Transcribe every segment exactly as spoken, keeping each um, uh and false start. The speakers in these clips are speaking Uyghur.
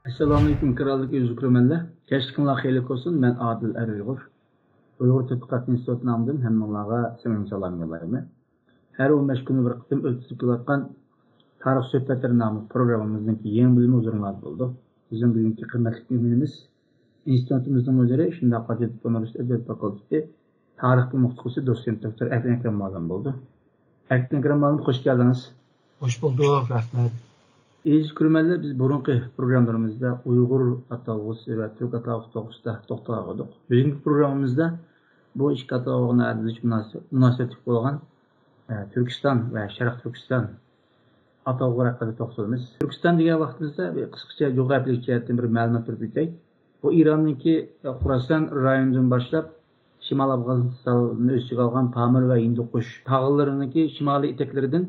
ئەسسالامۇئەلەيكۇم، ئېكراندىكى ئۆزى كۆرۈرمەنلەر. كەچلىكىڭلار خەيرلىك بولسۇن. مەن ئادىل ئەر ئۇيغۇر. ئۇيغۇر تەتقىقات ئىنستىتۇتى نامىدىن ھەممىڭلارغا سەمىمىي سالام يوللايمەن. ھەر ئون بەش كۈندە بىر قېتىم ئۆتكۈزۈپ كېلىۋاتقان تارىخ سۆھبەتلىرى ناملىق پروگراممىمىزنىڭكى يېڭى بۆلۈمى ھۇزۇرۇڭلاردا بولىدۇ. بىزنىڭ بۈگۈنكى قىممەتلىك مېھمىنىمىز ئىنستىتۇتىمىزنىڭ مۇدىرى، شۇنداقلا دىپلوم ئۇنىۋېرسىتېت ئەدەبىيات فاكۇلتېتى تارىخ مۇخلىسى، دوتسېنت دوكتور ئەركىن ئەكرەم مۇئەللىم بولىدۇ. ئەركىن ئەكرەم مۇئەللىم، خوش كەلدىڭىز. خوش بولدۇق، رەھمەت. ئەزىز كۆرۈرمەنلەر، بىز بۇرۇنقى پروگراممىلىرىمىزدا ئۇيغۇر ئاتالغۇسى ۋە تۈرك ئاتالغۇسى توغرىسىدا توختالغان ئىدۇق. بۈگۈنكى پروگراممىمىزدا بۇ ئىككى ئاتالغۇنى ئايرىۋېتىش مۇناسىۋەتلىك بولغان، ئە، تۈركىستان ۋە شەرقىي تۈركىستان ئاتالغۇلىرى ھەققىدە توختىلىمىز. تۈركىستان دېگەن ۋاقتىمىزدا بىر قىسقىچە جۇغراپىيەلىك جەھەتتىن بىر مەلۇمات بېرىپ ئۆتەي. بۇ ئىراننىڭكى خۇراسان رايونىدىن باشلاپ شىمال ئافغانىستاننى ئۆز ئىچىگە ئالغان پامىر ۋە ھىندىقۇش تاغلىرىنىڭكى شىمالىي ئېتەكلىرىدىن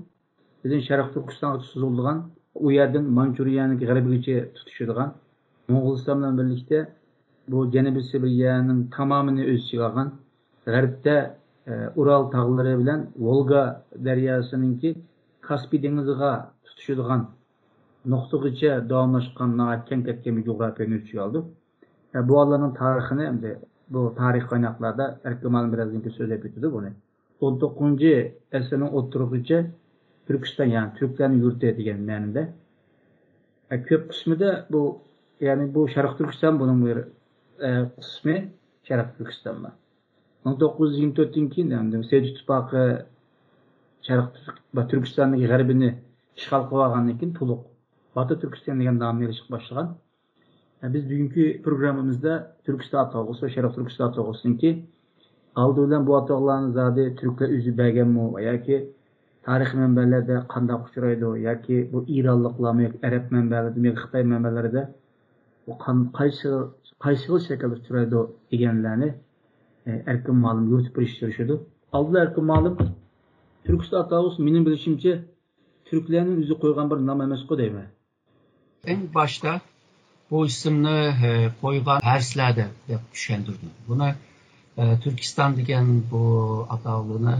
بىزنىڭ شەرقىي تۈركىستانغىچە سوزۇلىدىغان، ئۇ يەردىن مانچۇرىيەنىڭ غەربىگىچە تۇتىشىدىغان، موڭغۇلىستان بىلەن بىرلىكتە بۇ جەنۇبىي سىبىرىيەنىڭ تامامىنى ئۆز ئىچىگە ئالغان، غەربتە، ئە، ئۇرال تاغلىرى بىلەن ۋولگا دەرياسىنىڭكى كاسپىي دېڭىزىغا تۇتىشىدىغان نۇقتىغىچە داۋاملاشقان ناھايىتى كەڭ كەتكەن بىر جۇغراپىيەنى ئۆز ئىچىگە ئالىدۇ. ئە، بۇ ئاللارنىڭ تارىخىنى ئەمدى بۇ تارىخ قايناقلاردا ئەركىن مۇئەللىم بىرازدىن كېيىن سۆزلەپ ئۆتىدۇ بۇنى. ئون توققۇزىنچى ئەسىرنىڭ ئوتتۇرىغىچە تۈركىستان، يەنى تۈركلەرنىڭ يۇرتى دېگەن مەنىدە. ئە، كۆپ قىسمىدا بۇ، يەنى بۇ شەرقىي تۈركىستان بۇنىڭ بىر، ئە، قىسمى شەرقىي تۈركىستان بار. مىڭ توققۇز يۈز يىگىرمە تۆتتىن كېيىن، يەنى سوۋېت ئىتتىپاقى شەرقىي تۈرك-، ۋە تۈركىستاندىكى غەربىنى ئىشغال قىلىۋالغاندىن كېيىن تولۇق باتۇ تۈركىستان دېگەن نامنى ئېلىشقا باشلىغان. بىز بۈگۈنكى پروگراممىمىزدا تۈركىستان ئاتالغۇسى ۋە شەرقىي تۈركىستان ئاتالغۇسىنىڭكى ئالدى بىلەن بۇ ئاتالغۇلارنى زادى تۈركلەر ئۆزى بەرگەنمۇ ياكى تارىخىي مەنبەلەردە قانداق ئۇچرايدۇ ياكى بۇ ئىرانلىقلارمۇ ياكى ئەرەب مەنبەلىرىدىمۇ ياكى خىتاي مەنبەلىرىدە بۇ قان-، قايسى، قايسى خىل شەكىلدە ئۇچرايدۇ دېگەنلەرنى، ئە، ئەركىن مۇئەللىم يورۇتۇپ بېرىشكە تىرىشىدۇ. ئالدىدا ئەركىن مۇئەللىم، تۈركىستان ئاتالغۇسى مېنىڭ بىلىشىمچە تۈركلەرنىڭ ئۆزى قويغان بىر نام ئەمەسقۇ دەيمەن. ئەڭ باشتا بۇ ئىسىمنى، ئە، قويغان پەرسلەر دەپ، دەپ چۈشەندۈردى. بۇنى، ئە، تۈركىستان دېگەن بۇ ئاتاۋلىنى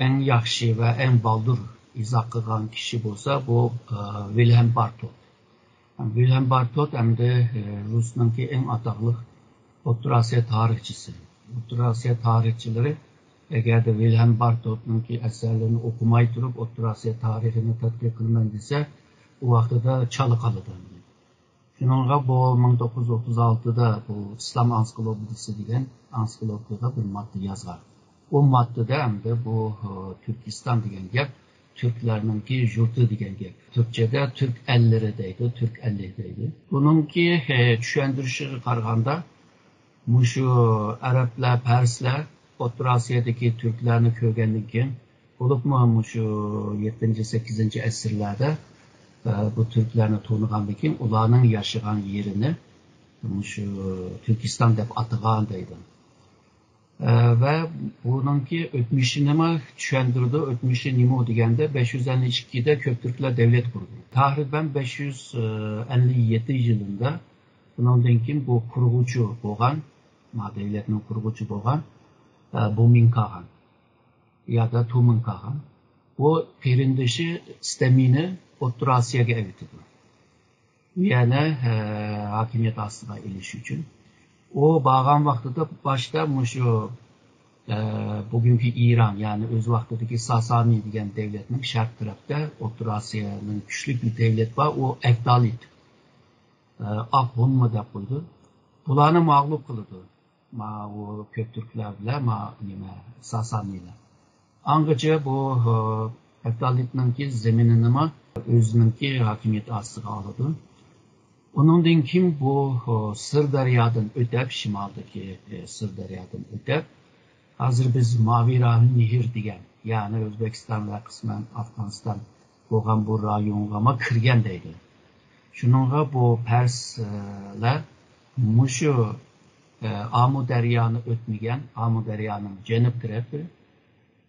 ئەڭ ياخشى ۋە ئەڭ بالدۇر ئىزاھ قىلغان كىشى بولسا، بۇ، ئە، ۋىلھەم بارتوت. ۋىلھەم بارتوت ئەمدى، ئە، رۇسنىڭكى ئەڭ ئاتاقلىق ئوتتۇرا ئاسىيا تارىخچىسى. ئوتتۇرا ئاسىيا تارىخچىلىرى ئەگەردە ۋىلھەم بارتوتنىڭكى ئەسەرلىرىنى ئوقۇماي تۇرۇپ ئوتتۇرا ئاسىيا تارىخىنى تەتقىق قىلىمەن دېسە، ئۇ ۋاقتىدا چالا قالىدۇ. شۇنىڭغا بۇ مىڭ توققۇز يۈز ئوتتۇز ئالتىدا بۇ ئىسلام ئانسىكلوپېدىيىسى دېگەن ئانسىكلوپېدىيىدا بىر ماددا يازغان. ئۇ ماددىدا ئەمدى بۇ، ئۇ، تۈركىستان دېگەن گەپ تۈركلەرنىڭكى يۇرتى دېگەن گەپ. تۈركچەدە تۈرك ئەللىرى دەيدۇ، تۈرك ئەللىرى دەيدۇ. بۇنىڭكى، ئە، چۈشەندۈرۈشىگە قارىغاندا، مۇشۇ ئەرەبلەر، پەرسلەر ئوتتۇرا ئاسىيادىكى تۈركلەرنى كۆرگەندىن كېيىن، بولۇپمۇ مۇشۇ يەتتىنچى، سەككىزىنچى ئەسىرلەردە، ئە، بۇ تۈركلەرنى تونۇغاندىن كېيىن، ئۇلارنىڭ ياشىغان يېرىنى مۇشۇ تۈركىستان دەپ ئاتىغان دەيدۇ. ئە، ۋە بۇنىڭكى ئۆتمۈشىنىمۇ چۈشەندۈرىدۇ. ئۆتمۈشى نېمە دېگەندە، بەش يۈز ئەللىك ئىككىدە كۆكتۈركلەر دەۋلەت قۇردى. تەقرىبەن بەش يۈز ئەللىك يەتتە يىلىدا بۇنىڭدىن كېيىن بۇ قۇرغۇچى بولغان، ما دەۋلەتنىڭ قۇرغۇچى بولغان، ئە، بۇمىن كاغان يادا تۇمىن كاغان، بۇ قېرىندىشى ئىستەمىنى ئوتتۇرا ئاسىياغا ئەۋېتىدۇ. يەنە، ئە، ھاكىمىيەت ئاستىغا ئېلىش ئۈچۈن. ئۇ بارغان ۋاقتىدا باشتا مۇشۇ، ئە، بۈگۈنكى ئىران، يەنى ئۆز ۋاقتىدىكى ساسانى دېگەن دەۋلەتنىڭ شەرق تەرەپتە ئوتتۇرا ئاسىيانىڭ كۈچلۈك بىر دەۋلەت بار، ئۇ ئەبدالىت، ئە، ئاق ھونمۇ دەپ قويىدۇ. بۇلارنى مەغلۇپ قىلىدۇ. ماۋۇ كۆكتۈركلەر بىلەن ما نېمە ساسانىيلار. ئاڭغىچە بۇ، ئە، ئەبدالىتنىڭكى زېمىنىنىمۇ ئۆزىنىڭكى ھاكىمىيەت ئاستىغا ئالىدۇ. ئۇنىڭدىن كېيىن بۇ، ئە، سىردەريادىن ئۆتەپ، شىمالدىكى، ئە، سىردەريادىن ئۆتەپ، ھازىر بىز ماۋى راھى نېھىر دېگەن، يەنى ئۆزبېكىستان ۋە قىسمەن ئافغانىستان بولغان بۇ رايونغىمۇ كىرگەن دەيدۇ. شۇنىڭغا بۇ پەرسلەر مۇشۇ، ئە، ئامۇ دەريانى ئۆتمىگەن، ئامۇ دەريانىڭ جەنۇب تەرىپى،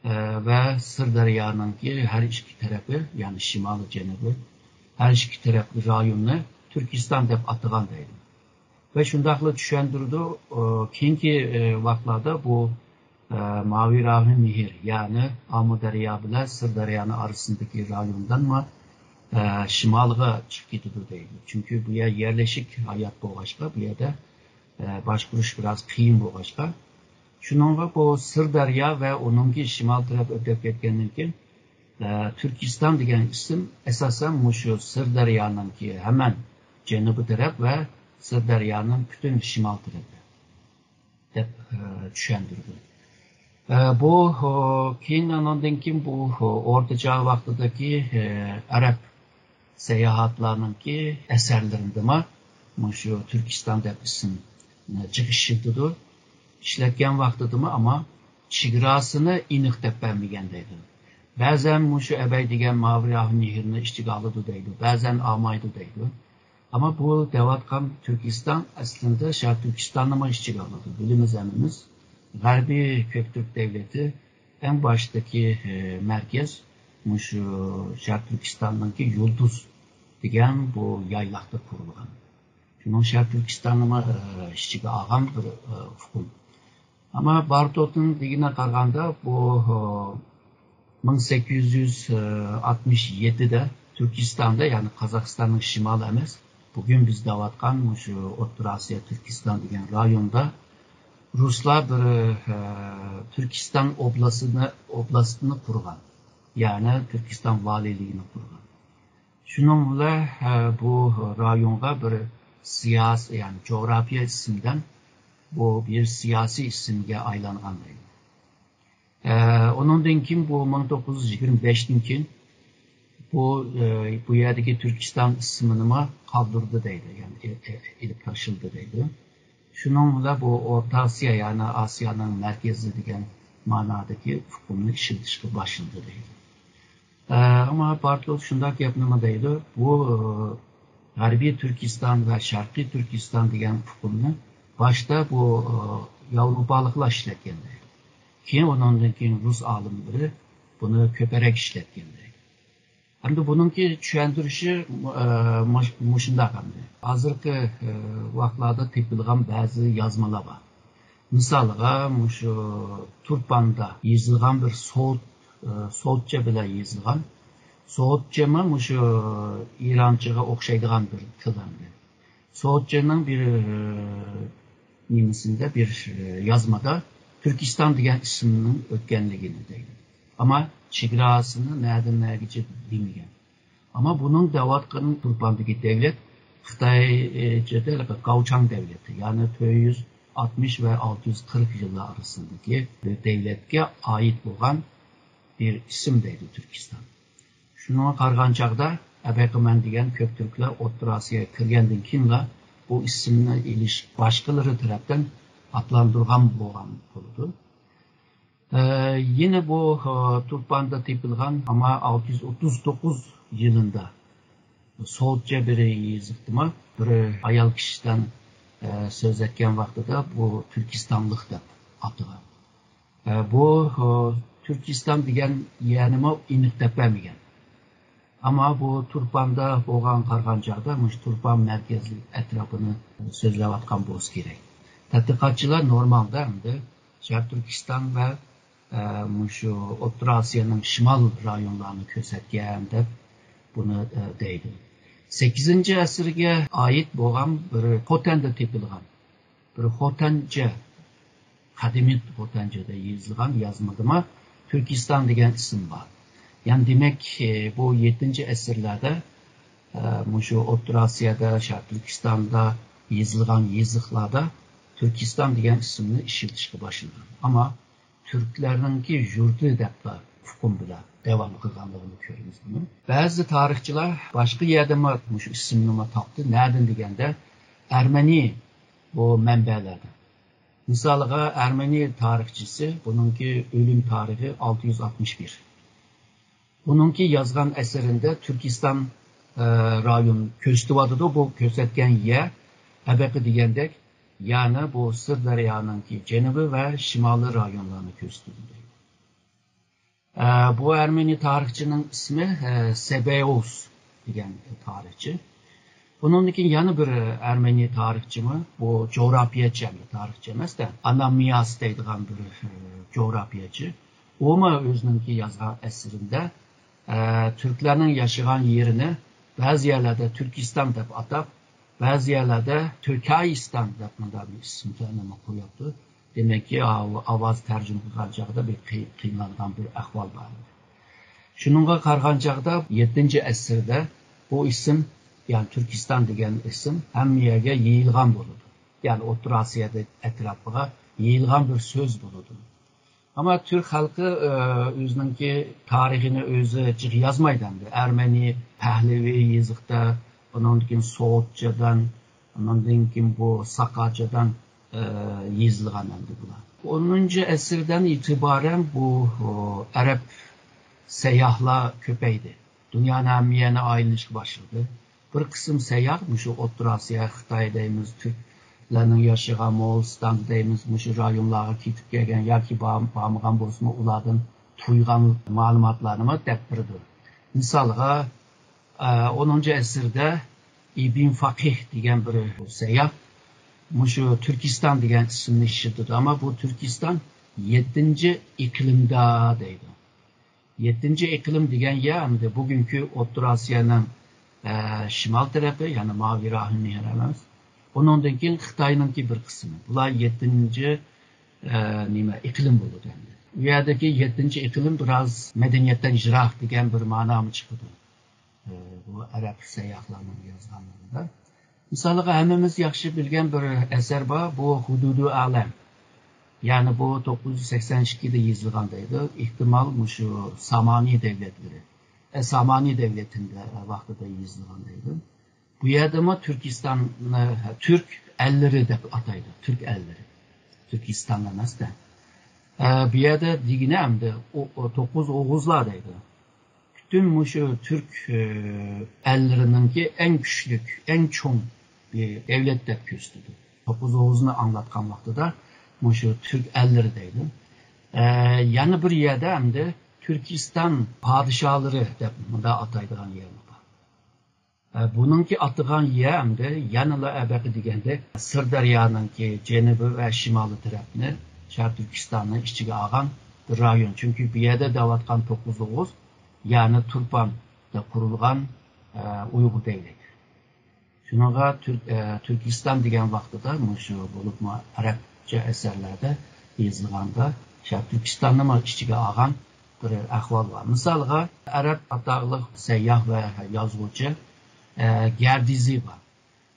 ئە، ۋە سىردەريانىڭكى ھەر ئىككى تەرىپى، يەنى شىمالىي جەنۇبى، ھەر ئىككى تەرەپلىك رايوننى تۈركىستان دەپ ئاتىغان دەيدۇ. ۋە شۇنداقلا چۈشەندۈرىدۇ، ئۇ، كېيىنكى، ئى، ۋاقىتلاردا بۇ، ئى، ماۋى راھى نېھىر، يەنى ئامۇ دەريا بىلەن سىردەريانىڭ ئارىسىدىكى رايوندىنمۇ، ئە، شىمالغا چىقىپ كېتىدۇ دەيدۇ. چۈنكى بۇ يەر يەرلىشىك ھايات بولغاچقا، بۇ يەردە، ئە، باشقۇرۇش بىراز قىيىن بولغاچقا، شۇنىڭغا بۇ سىردەريا ۋە ئۇنىڭكى شىمال تەرەپ ئۆتۈپ كەتكەندىن كېيىن، ئە، تۈركىستان دېگەن ئىسىم ئاساسەن مۇشۇ سىردەريانىڭكى ھەمەن جەنۇبىي تەرەپ ۋە سىردەريانىڭ پۈتۈن شىمال تەرىپى دەپ، ئە، چۈشەندۈرىدۇ. ئە، بۇ، ئە، كېيىن ئاناندىن كېيىن بۇ، ئە، ئورتىچەغ ۋاقتىدىكى، ئە، ئەرەب ساياھاتلارنىڭكى ئەسەرلىرىدىمۇ مۇشۇ تۈركىستان دەپ ئىسىم، ئە، جىق ئىشلىتىدۇ. ئىشلەتكەن ۋاقتىدىمۇ ئەمما چېگراسىنى ئېنىق دەپ بەرمىگەن دەيدۇ. بەزەن مۇشۇ ئەبەي دېگەن ماۋىراھۇ نېھرنى ئىچىگە ئالىدۇ دەيدۇ، بەزەن ئالمايدۇ دەيدۇ. ئەمما بۇ دەۋاتقان تۈركىستان ئەسلىندە شەرقىي تۈركىستاننىمۇ ئىچىگە ئالىدۇ. بىلىمىز ھەممىمىز، غەربىي كۆكتۈرك دەۋلىتى ئەڭ باشتىكى، ئە، مەركەز مۇشۇ شەرقىي تۈركىستاننىڭكى يۇلتۇز دېگەن بۇ يايلاقتا قۇرۇلغان. شۇنىڭ شەرقىي تۈركىستاننىمۇ، ئە، ئىچىگە ئالغان بىر، ئە، ئۇقۇم. ئەمما بارتوتنىڭ دېگىنىگە قارىغاندا، بۇ، ئە، مىڭ سەككىز يۈز ئاتمىش يەتتىدە تۈركىستاندا، يەنى قازاقىستاننىڭ شىمالى ئەمەس، بۈگۈن بىز دەۋاتقان مۇشۇ ئوتتۇرا ئاسىيا، تۈركىستان دېگەن رايوندا رۇسلار بىر، ئە، تۈركىستان ئوبلاستىنى، ئوبلاستىنى قۇرغان، يەنى تۈركىستان ۋالىيلىكىنى قۇرغان. شۇنىڭ بىلەن، ئە، بۇ رايونغا بىر سىياسىي، يەنى جۇغراپىيە ئىسىمدىن بۇ بىر سىياسىي ئىسىمگە ئايلانغان دەيدۇ. ئە، ئۇنىڭدىن كېيىن بۇ مىڭ توققۇز يۈز يىگىرمە بەشتىن كېيىن بۇ، ئە، بۇ يەردىكى تۈركىستان ئىسمىنىمۇ قالدۇردى دەيدۇ، يەنى ئې-، ئې-، ئېلىپ تاشلىدى دەيدۇ. شۇنىڭ بىلەن بۇ ئورتا ئاسىيا، يەنى ئاسىيانىڭ مەركىزى دېگەن مانادىكى ئۇقۇمنى ئىشلىتىشكە باشلىدى دەيدۇ. ئە، ئەمما بارتوت شۇنداق گەپنىمۇ دەيدۇ، بۇ، ئە، غەربىي تۈركىستان ۋە شەرقىي تۈركىستان دېگەن ئۇقۇمنى باشتا بۇ، ئە، ياۋروپالىقلار ئىشلەتكەن دەيدۇ. كېيىن ئۇنىڭدىن كېيىن رۇس ئالىملىرى بۇنى كۆپرەك ئىشلەتكەن دەيدۇ. ئەمدى بۇنىڭكى چۈشەندۈرۈشى، ئە، مۇش-، مۇشۇنداق ئەمدى. ھازىرقى، ئە، ۋاقىتلاردا تېپىلغان بەزى يازمىلار بار. مىسالىغا، مۇشۇ تۇرپاندا يېزىلغان بىر سوغۇت، ئە، سوغۇتچە بىلەن يېزىلغان. سوغۇتچىمۇ مۇشۇ ئىرانچىغا ئوخشايدىغان بىر تىل ئەمدى. سوغۇتچىنىڭ بىر، ئە، نېمىسىندە، بىر، ئە، يازمىدا تۈركىستان دېگەن ئىسىمنىڭ ئۆتكەنلىكىنى دەيدۇ. ئەمما چېگراسىنى نەدىن نەگىچە دېمىگەن. ئەمما بۇنىڭ دەۋاتقىنى تۇرپاندىكى دەۋلەت خىتايچە دەل، گاۋچاڭ دەۋلىتى، يەنى تۆت يۈز ئاتمىش ۋە ئالتە يۈز قىرىق يىللار ئارىسىدىكى بىر دەۋلەتكە ئائىت بولغان بىر ئىسىم دەيدۇ تۈركىستان. شۇنىڭغا قارىغان چاغدا ئەبەقىمەن دېگەن كۆكتۈركلەر ئوتتۇرا ئاسىياغا كىرگەندىن كېيىنلا بۇ ئىسىمنى ئېلىش باشقىلىرى تەرەپتىن ئاتلاندۇرغان بولغان بولىدۇ. ئە، يەنە بۇ، ئە، تۇرپاندا تېپىلغان، ئەمما ئالتە يۈز ئوتتۇز توققۇز يىلىندا سوغۇتچە بىر يېزىقتىمۇ بىر ئايال كىشىدىن، ئە، سۆزلەتكەن ۋاقتىدا بۇ تۈركىستانلىق دەپ ئاتىغان. ئە، بۇ، ئە، تۈركىستان دېگەن يەرنىمۇ ئېنىق دەپ بەرمىگەن. ئەمما بۇ تۇرپاندا بولغان قارىغان چاغدا مۇشۇ تۇرپان مەركەزلىك ئەتراپىنى سۆزلەۋاتقان بولسا كېرەك. تەتقىقاتچىلار نورمالدا ئەمدى شەرقىي تۈركىستان ۋە، ئە، مۇشۇ ئوتتۇرا ئاسىيانىڭ شىمال رايونلارنى كۆرسەتكەن دەپ بۇنى، ئە، دەيدۇ. سەككىزىنچى ئەسىرگە ئائىت بولغان بىر خوتەندە تېپىلغان بىر خوتەنچە، قەدىمىي خوتەنچىدە يېزىلغان يازمىدىمۇ تۈركىستان دېگەن ئىسىم بار. يەنى دېمەك، بۇ يەتتىنچى ئەسىرلەردە، ئە، مۇشۇ ئوتتۇرا ئاسىيادا، شەرقىي تۈركىستاندا يېزىلغان يېزىقلاردا تۈركىستان دېگەن ئىسىمنى ئىشلىتىشكە باشلىغان. ئەمما تۈركلەرنىڭكى يۇرتى دەپلا ئۇقۇم بىلەن داۋام قىلغانلىقىنى كۆرىمىز بۇنى. بەزى تارىخچىلار باشقا يەردىمۇ مۇشۇ ئىسىمنىمۇ تاپتى. نەدىن دېگەندە، ئەرمېنىي بۇ مەنبەلەردىن. مىسالىغا، ئەرمېنىي تارىخچىسى، بۇنىڭكى ئۆلۈم تارىخى ئالتە يۈز ئاتمىش بىر. بۇنىڭكى يازغان ئەسىرىدە تۈركىستان، ئە، رايون كۆرسىتىۋاتىدۇ. بۇ كۆرسەتكەن يەر ئەبەقى دېگەندەك، يەنى بۇ سىردەريانىڭكى جەنۇبى ۋە شىمالىي رايونلارنى كۆرسىتىدۇ دەيدۇ. ئە، بۇ ئەرمېنىي تارىخچىنىڭ ئىسمى، ئە، سېبېئۇس دېگەن تارىخچى. بۇنىڭدىن كېيىن يەنە بىر ئەرمېنىي تارىخچىمۇ، بۇ جۇغراپىيەچى، ئەمدى تارىخچى ئەمەس-دە، ئانامىياس دەيدىغان بىر، ئە، جۇغراپىيەچى. ئۇمۇ ئۆزىنىڭكى يازغان ئەسىرىدە ئە، تۈركلەرنىڭ ياشىغان يېرىنى بەزى يەرلەردە تۈركىستان دەپ ئاتاپ، بەزى يەرلەردە تۈركايىستان دەپ مۇنداق بىر ئىسىملارنى قويۇپتۇ. دېمەككى، ئاۋاز تەرجىمە قىلغان چاغدا بىر قىي-، قىينىلىدىغان بىر ئەھۋال بار ئىدى. شۇنىڭغا قارىغان چاغدا، يەتتىنچى ئەسىردە بۇ ئىسىم، يەنى تۈركىستان دېگەن ئىسىم ھەممە يەرگە يېيىلغان بولىدۇ. يەنى ئوتتۇرا ئاسىيا ئەتراپىغا يېيىلغان بىر سۆز بولىدۇ. ئەمما تۈرك خەلقى، ئە، ئۆزىنىڭكى تارىخىنى ئۆزى جىق يازمايدۇ ئەمدى. ئەرمەنى، پەھلىۋى يېزىقتا، ئۇنىڭدىن كېيىن سوغۇتچادان، ئۇنىڭدىن كېيىن بۇ ساقاچادان، ئە، يېزىلغان ئەمدى بۇلار. ئونىنچى ئەسىردىن ئېتىبارەن بۇ، ئۇ، ئەرەب سەيياھلار كۆپەيدى. دۇنيانى ھەممە يەرنى ئايلىنىشقا باشلىدى. بىر قىسىم سەيياھ مۇشۇ ئوتتۇرا ئاسىيا، خىتاي دەيمىز، تۈركلەرنىڭ ياشىغان موغۇلىستان دەيمىز، مۇشۇ رايونلارغا كېتىپ كەلگەن ياكى بار-، بارمىغان بولسىمۇ، ئۇلاردىن تۇيغان مەلۇماتلارنىمۇ دەپ بېرىدۇ. مىسالغا، ئە، ئونىنچى ئەسىردە ئىبن فەقىھ دېگەن بىر سەيياھ مۇشۇ تۈركىستان دېگەن ئىسىمنى ئىشلىتىدۇ. ئەمما بۇ تۈركىستان يەتتىنچى ئىقلىمدا دەيدۇ. يەتتىنچى ئىقلىم دېگەن يەر ئەمدى بۈگۈنكى ئوتتۇرا ئاسىيانىڭ، ئە، شىمال تەرەپى، يەنى ماۋى راھىم نېھىر ئەمەس. ئۇنىڭدىن كېيىن خىتاينىڭكى بىر قىسمى. بۇلار يەتتىنچى، ئە، نېمە، ئىقلىم بولىدۇ ئەمدى. ئۇ يەردىكى يەتتىنچى ئىقلىم بىراز مەدەنىيەتتىن يىراق دېگەن بىر مانامۇ چىقىدۇ. ئە، بۇ ئەرەب سەيياھلارنىڭ يازغانلىرىدا. مىسالغا، ھەممىمىز ياخشى بىلگەن بىر ئەسەر بار، بۇ ھۇدۇدۇ ئالەم. يەنى بۇ توققۇز يۈز سەكسەن ئىككىدە يېزىلغان دەيدۇ. ئېھتىمال مۇشۇ سامانى دەۋلەتلىرى، ئە، سامانى دەۋلىتىنىڭ ۋاقتىدا يېزىلغان دەيدۇ. بۇ يەردىمۇ تۈركىستاننى تۈرك ئەللىرى دەپ ئاتايدۇ. تۈرك ئەللىرى. تۈركىستان ئەمەس-دە. ئە، بۇ يەردە دېگىنى ئەمدى ئو-، ئو-، توققۇز ئوغۇزلار دەيدۇ. پۈتۈن مۇشۇ تۈرك، ئە، ئەللىرىنىڭكى ئەڭ كۈچلۈك، ئەڭ چوڭ بىر دەۋلەت دەپ كۆرسىتىدۇ. توققۇز ئوغۇزنى ئاڭلاتقان ۋاقتىدا مۇشۇ تۈرك ئەللىرى دەيدۇ. ئە، يەنە بىر يەردە ئەمدى تۈركىستان پادىشاھلىرى دەپ مۇنداق ئاتايدىغان يەرمۇ بار. ئە، بۇنىڭكى ئاتىغان يەر ئەمدى يەنىلا ئەبەقى دېگەندەك سىردەريانىڭكى جەنۇبى ۋە شىمالىي تەرەپنى شەرقىي تۈركىستاننىڭ ئىچىگە ئالغان بىر رايون. چۈنكى بۇ يەردە دەۋاتقان توققۇز ئوغۇز، يەنى تۇرپاندا قۇرۇلغان، ئە، ئۇيغۇر دەۋلىتى. شۇنىڭغا تۈر-، ئە، تۈركىستان دېگەن ۋاقتىدا مۇشۇ بولۇپمۇ ئەرەبچە ئەسەرلەردە يېزىلغاندا شەرقىي تۈركىستاننىمۇ ئىچىگە ئالغان بىر ئەھۋال بار. مىسالغا، ئەرەب ئاتاقلىق سەيياھ ۋە يازغۇچى، ئە، گەردىزى بار.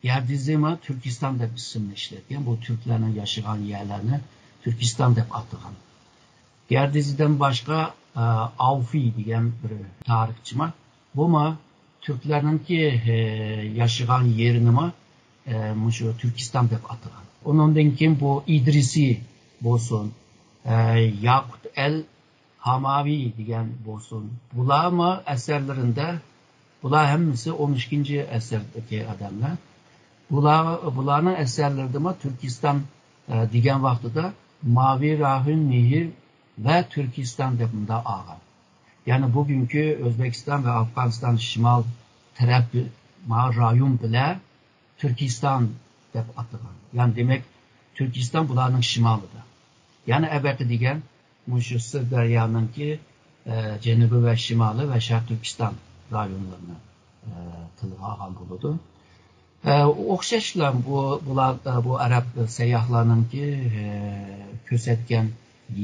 گەردىزىمۇ تۈركىستان دەپ ئىسىمنى ئىشلەتكەن. بۇ تۈركلەرنىڭ ياشىغان يەرلەرنى تۈركىستان دەپ ئاتىغان. گەردىزىدىن باشقا، ئە، ئاۋفى دېگەن بىر تارىخچىمۇ، بۇمۇ تۈركلەرنىڭكى، ئە، ياشىغان يېرىنىمۇ، ئە، مۇشۇ تۈركىستان دەپ ئاتىغان. ئۇنىڭدىن كېيىن بۇ ئىدرىسى بولسۇن، ئە، ياقۇت ئەل ھاماۋى دېگەن بولسۇن. بۇلارمۇ ئەسەرلىرىندە، بۇلار ھەممىسى ئون ئىككىنچى ئەسىردىكى ئادەملەر. بۇلار، بۇلارنىڭ ئەسەرلىرىدىمۇ تۈركىستان، ئە، دېگەن ۋاقتىدا ماۋى راھىم نېھىر ۋە تۈركىستان دەپ مۇنداق ئالغان. يەنى بۈگۈنكى ئۆزبېكىستان ۋە ئافغانىستان شىمال تەرەپ ما رايون بىلەن تۈركىستان دەپ ئاتىغان. يەنى دېمەك، تۈركىستان بۇلارنىڭ شىمالىدا. يەنى ئەبەقى دېگەن مۇشۇ سىردەريانىڭكى، ئە، جەنۇبى ۋە شىمالى ۋە شەرقىي تۈركىستان رايونلىرىنى، ئە، تىلغا ئالغان بولىدۇ. ئە، ئوخشاشلا بۇ، بۇلار، ئە، بۇ ئەرەب سەيياھلارنىڭكى، ئە، كۆرسەتكەن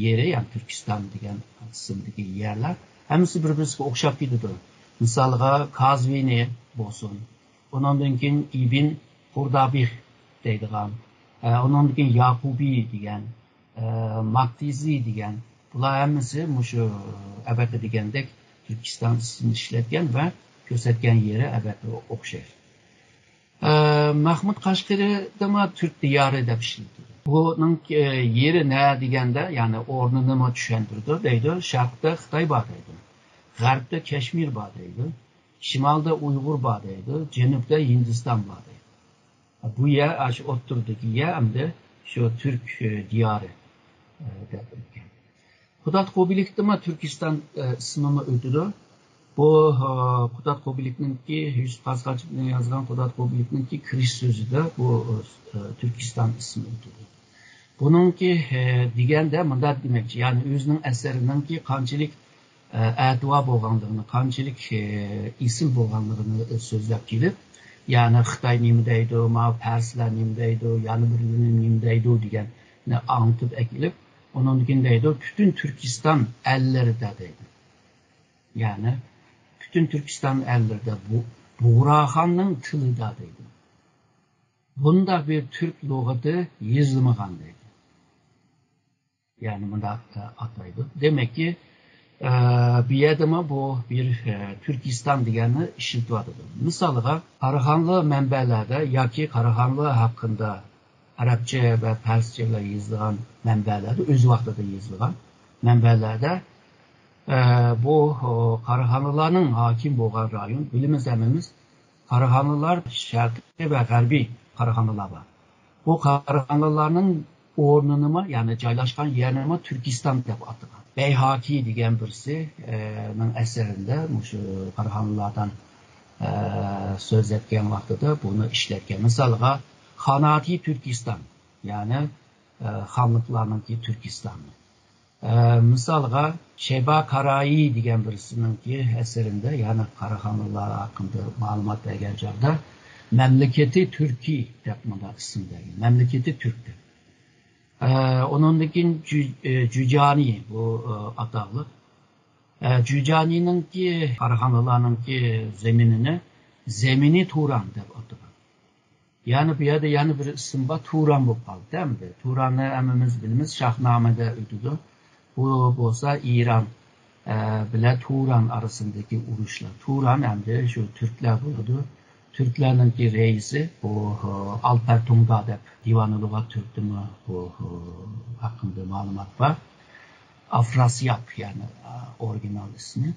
يېرى، يەنى تۈركىستان دېگەن ئىسىمدىكى يەرلەر ھەممىسى بىر-بىرسىگە ئوخشاپ كېتىدۇ. مىسالغا، كازۋىنى بولسۇن، ئۇنىڭدىن كېيىن ئىبن قۇردابىھ دەيدىغان، ئە، ئۇنىڭدىن كېيىن ياقۇبى دېگەن، ئە، ماكتىزى دېگەن، بۇلار ھەممىسى مۇشۇ ئەبەقى دېگەندەك تۈركىستان ئىسمىنى ئىشلەتكەن ۋە كۆرسەتكەن يېرى ئەبەقىگە ئوخشاش. ئە، مەخمۇت قەشقىرىدىمۇ تۈرك دىيارى دەپ ئىشلىتىدۇ. بۇنىڭ، ئە، يېرى نە دېگەندە، يەنى ئورنىنىمۇ چۈشەندۈرىدۇ دەيدۇ. شەرقتە خىتاي بار دەيدۇ. غەربتە كەشمىر بار دەيدۇ. شىمالدا ئۇيغۇر بار دەيدۇ. جەنۇبتا ھىندىستان بار دەيدۇ. بۇ يەر، ئاشۇ ئوتتۇرىدىكى يەر ئەمدى شۇ تۈرك، ئە، دىيارى، ئە، دەپ ئۆتكەن. قۇدات قوبىلىكتىمۇ تۈركىستان، ئە، ئىسمىمۇ ئۆتىدۇ. بۇ، ئە، قۇدات قوبىلىكنىڭكى، يۈسۈپ قاسقاچنىڭ يازغان قۇدات قوبىلىكنىڭكى كىرىش سۆزىدە بۇ، ئە، تۈركىستان ئىسمى ئۆتىدۇ. بۇنىڭكى، ئە، دېگەندە مۇنداق دېمەكچى، يەنى ئۆزىنىڭ ئەسىرىنىڭكى قانچىلىك ئەتىۋار بولغانلىقىنى، قانچىلىك ئېسىل بولغانلىقىنى سۆزلەپ كېلىپ، يەنى خىتاي نېمە دەيدۇ، ماۋۇ پەرسلەر نېمە دەيدۇ، يەنە بىرلىرى نېمە دەيدۇ دېگەننى ئاڭلىتىپ ئەكېلىپ، ئۇنىڭدىن كېيىن دەيدۇ، پۈتۈن تۈركىستان ئەللىرىدە دەيدۇ. يەنى پۈتۈن تۈركىستان ئەللىرىدە بۇ بۇغراخاننىڭ تىلىدا دەيدۇ، بۇنداق بىر تۈرك لۇغىتى يېزىلمىغان دەيدۇ. يەنى مۇنداق ئاتايدۇ. دېمەككى، بۇ يەردىمۇ بۇ بىر تۈركىستان دېگەننى ئىشلىتىۋاتىدۇ. مىسالغا، قاراخانىيلار مەنبەلەردە ياكى قاراخانىيلار ھەققىدە ئەرەبچە ۋە پەرسچە بىلەن يېزىلغان مەنبەلەردە، ئۆز ۋاقتىدا يېزىلغان مەنبەلەردە، بۇ قاراخانىيلارنىڭ ھاكىم بولغان رايون، بىلىمىز ھەممىمىز، قاراخانىيلار شەرقىي ۋە غەربىي قاراخانىيلار بار. بۇ قاراخانىيلارنىڭ ئورنىنىمۇ، يەنى جايلاشقان يەرنىمۇ تۈركىستان دەپ ئاتىغان. بەيھاكى دېگەن بىرسى، ئە، نىڭ ئەسىرىدە مۇشۇ قاراخانىيلاردىن، ئە، سۆزلەتكەن ۋاقتىدا بۇنى ئىشلەتكەن. مىسالغا، خاناتى تۈركىستان، يەنى، ئە، خانلىقلارنىڭكى تۈركىستانى. ئە، مىسالغا، شەيبا قارايى دېگەن بىرسىنىڭكى ئەسىرىدە، يەنى قاراخانىيلار ھەققىدە مەلۇمات بەرگەن چاغدا، مەملىكىتى تۈركىي دەپ مۇنداق ئىسىم بەرگەن. مەملىكىتى تۈرك دەپ. ئە، ئۇنىڭدىن كېيىن جۈ-، ئە، جۈجانى بۇ، ئە، ئاتاقلىق. ئە، جۈجانىنىڭكى قاراخانىيلارنىڭكى زېمىنىنى زېمىنى تۇران دەپ ئاتىغان. يەنى بۇ يەردە يەنە بىر ئىسىم بار، تۇران بولۇپ قالدى ئەمدى. تۇراننى ھەممىمىز بىلىمىز، شاھنامىدە ئۆتىدۇ. بۇ بولسا ئىران، ئە، بىلەن تۇران ئارىسىدىكى ئۇرۇشلار. تۇران ئەمدى شۇ تۈركلەر بولىدۇ. تۈركلەرنىڭكى رەئىسى بۇ، ئالپەر تۇڭگا دەپ دىۋانۇ لۇغات تۈركتىمۇ بۇ ھەققىدە مەلۇمات بار. ئافراسياب، يەنى، ئە، ئورىگىنال ئىسمى.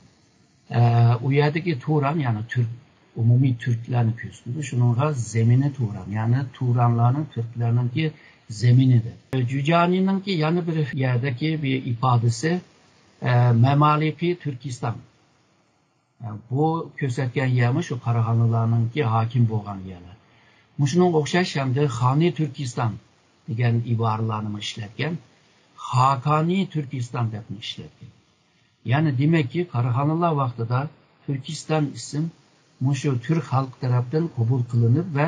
ئە، ئۇ يەردىكى تۇران، يەنى تۈرك، ئومۇمىي تۈركلەرنى كۆرسىتىدۇ. شۇنىڭغا زېمىنى تۇران، يەنى تۇرانلارنىڭ، تۈركلەرنىڭكى زېمىنى دەپ. جۈجانىنىڭكى يەنە بىر يەردىكى بىر ئىپادىسى، ئە، مەمالىقى تۈركىستان. ئە، بۇ كۆرسەتكەن يەرمۇ شۇ قاراخانىيلارنىڭكى ھاكىم بولغان يەرلەر. مۇشۇنىڭغا ئوخشاش ھەمدە خانى تۈركىستان دېگەن ئىبارىلەرنىمۇ ئىشلەتكەن. خاقانى تۈركىستان دەپمۇ ئىشلەتكەن. يەنى دېمەككى، قاراخانىيلار ۋاقتىدا تۈركىستان ئىسىم مۇشۇ تۈرك خەلقى تەرەپتىن قوبۇل قىلىنىپ ۋە،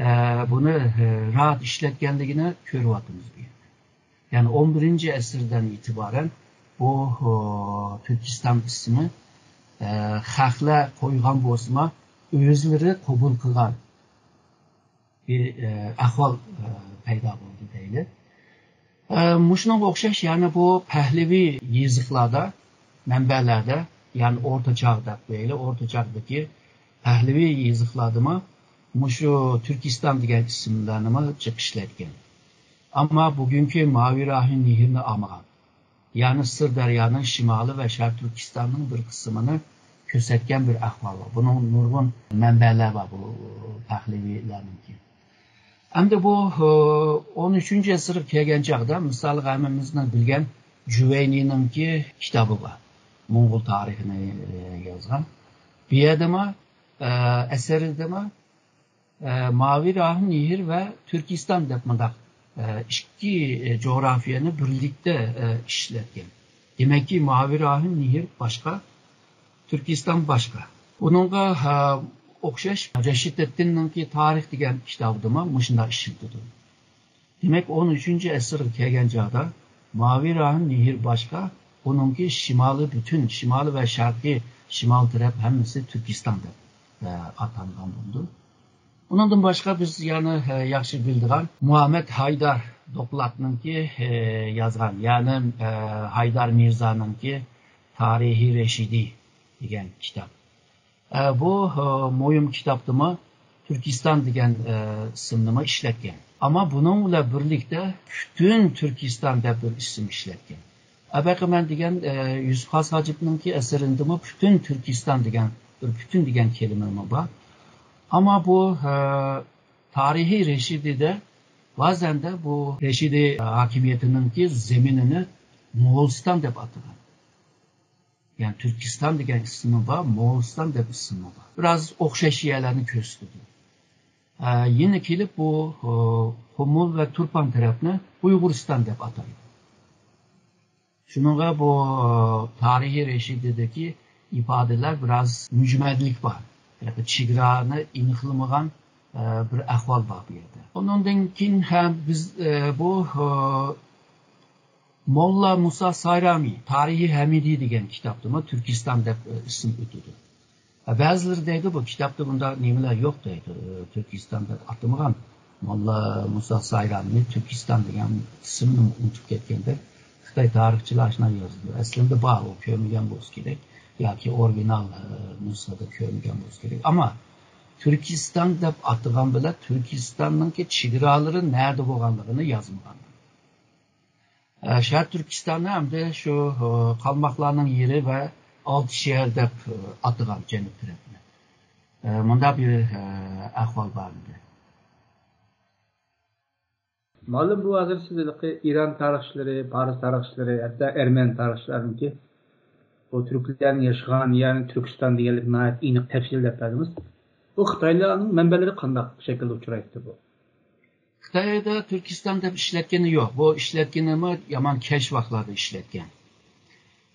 ئە، بۇنى، ئە، راھەت ئىشلەتكەنلىكىنى كۆرۈۋاتىمىز بۇ يەردە. يەنى ئون بىرىنچى ئەسىردىن ئېتىبارەن بۇ، ئە، تۈركىستان ئىسمى، ئە، خەقلەر قويغان بولسىمۇ، ئۆزلىرى قوبۇل قىلغان بىر، ئە، ئەھۋال، ئە، پەيدا بولدى دەيلى. ئە، مۇشۇنىڭغا ئوخشاش يەنە بۇ پەھلىۋى يېزىقلاردا، مەنبەلەردە، يەنى ئورتا چاغ دەپ دەيلى، ئورتا چاغدىكى پەھلىۋى يېزىقلاردىمۇ مۇشۇ تۈركىستان دېگەن ئىسىملارنىمۇ جىق ئىشلەتكەن. ئەمما بۈگۈنكى ماۋىراھى نېھىرنى ئالمىغان. يەنى سىر دەريانىڭ شىمالى ۋە شەرقىي تۈركىستاننىڭ بىر قىسمىنى كۆرسەتكەن بىر ئەھۋال بار. بۇنىڭ نۇرغۇن مەنبەلەر بار بۇ پەھلىۋىلەرنىڭكى. ئەمدى بۇ، ئون ئۈچىنچى ئەسىرگە كەلگەن چاغدا، مىسالغا، ھەممىمىزنىڭ بىلگەن جۇۋەينىنىڭكى كىتابى بار. موڭغۇل تارىخىنى يازغان. بۇ يەردىمۇ، ئەسىرىدىمۇ، ئە، ماۋىراھى نېھىر ۋە تۈركىستان دەپ مۇنداق، ئە، ئىككى، ئە، جۇغراپىيەنى بىرلىكتە، ئە، ئىشلەتكەن. دېمەككى، ماۋىراھى نېھىر باشقا، تۈركىستان باشقا. بۇنىڭغا، ھە، ئوخشاش رەشىدەتتىننىڭكى تارىخ دېگەن كىتابىدىمۇ مۇشۇنداق ئىشلىتىدۇ. دېمەك، ئون ئۈچىنچى ئەسىرگە كەلگەن چاغدا ماۋىراھى نېھىر باشقا، ئۇنىڭكى شىمالى پۈتۈن، شىمالى ۋە شەرقىي، شىمال تەرەپ ھەممىسى تۈركىستان دەپ، ئە، ئاتانغان بولىدۇ. ئۇنىڭدىن باشقا بىز يەنە، ئە، ياخشى بىلىدىغان مۇھەممەد ھايدار دوقلاتنىڭكى، ئە، يازغان، يەنى، ئە، ھايدار مىرزانىڭكى تارىخى رەشىدى دېگەن كىتاب. ئە، بۇ، ئە، مۇھىم كىتابتىمۇ تۈركىستان دېگەن، ئە، ئىسىمنىمۇ ئىشلەتكەن. ئەمما بۇنىڭ بىلەن بىرلىكتە پۈتۈن تۈركىستان دەپ بىر ئىسىم ئىشلەتكەن. ئەبەقى مەن دېگەن، ئە، يۈسۈپ خاس ھاجىپنىڭكى ئەسىرىدىمۇ پۈتۈن تۈركىستان دېگەن بىر پۈتۈن دېگەن كەلىمىمۇ بار. ئەمما بۇ، ئە، تارىخى رەشىدىدە بەزەندە بۇ رەشىدى ھاكىمىيىتىنىڭكى زېمىنىنى موغۇلىستان دەپ ئاتىغان. يەنى تۈركىستان دېگەن ئىسمى بار، موغۇلىستان دەپ ئىسمى بار. بىراز ئوخشاش يەرلەرنى كۆرسىتىدۇ. ئە، يەنە كېلىپ بۇ، ئۇ، قۇمۇل ۋە تۇرپان تەرەپنى ئۇيغۇرىستان دەپ ئاتايدۇ. شۇنىڭغا بۇ تارىخىي رەشىدىدىكى ئىپادىلەر بىراز مۈجمەللىك بار. يەنى چېگرانى ئېنىقلىمىغان، ئە، بىر ئەھۋال بار بۇ يەردە. ئۇنىڭدىن كېيىن ھەم بىز، ئە، بۇ، ئە، موللا مۇسا سايرامى تارىخى ھەمىدى دېگەن كىتابتىمۇ تۈركىستان دەپ، ئە، ئىسىم ئۆتىدۇ. ھە، بەزىلىرى دەيدۇ، بۇ كىتابتا بۇنداق نېمىلەر يوق دەيدۇ. تۈركىستان دەپ ئاتىمىغان، موللا مۇسا سايرامنى تۈركىستان دېگەن ئىسىمنى ئۇنتۇپ كەتكەندەك خىتاي تارىخچىلار شۇنداق يازىدۇ. ئەسلىندە بار، ئۇ كۆرمىگەن بولسا كېرەك ياكى ئورىگىنال، ئە، نۇسخىدا كۆرمىگەن بولسا كېرەك. ئەمما تۈركىستان دەپ ئاتىغان بىلەن تۈركىستاننىڭكى چېگرالىرى نەدە بولغانلىقىنى يازمىغان. ئە، شەرقىي تۈركىستاننى ئەمدى شۇ، ئە، قالماقلارنىڭ يېرى ۋە ئالتە شەھەر دەپ، ئە، ئاتىغان جەنۇب تەرەپنى. ئە، مۇنداق بىر، ئە، ئەھۋال بار ئىدى. مۇئەللىم، بۇ ھازىر سىز ھېلىقى ئىران تارىخچىلىرى، پارس تارىخچىلىرى، ھەتتا ئەرمەن تارىخچىلارنىڭكى بۇ تۈركلەرنىڭ ياشىغان يەرنى تۈركىستان دېگەنلىكنى ناھايىتى ئېنىق تەپسىللەپ بەردىڭىز. بۇ خىتايلارنىڭ مەنبەلىرى قانداق شەكىلدە ئۇچرايتتى بۇ؟ خىتايدا تۈركىستان دەپ ئىشلەتكىنى يوق. بۇ ئىشلەتكىنىمۇ يامان كەچ ۋاقىتلاردا ئىشلەتكەن.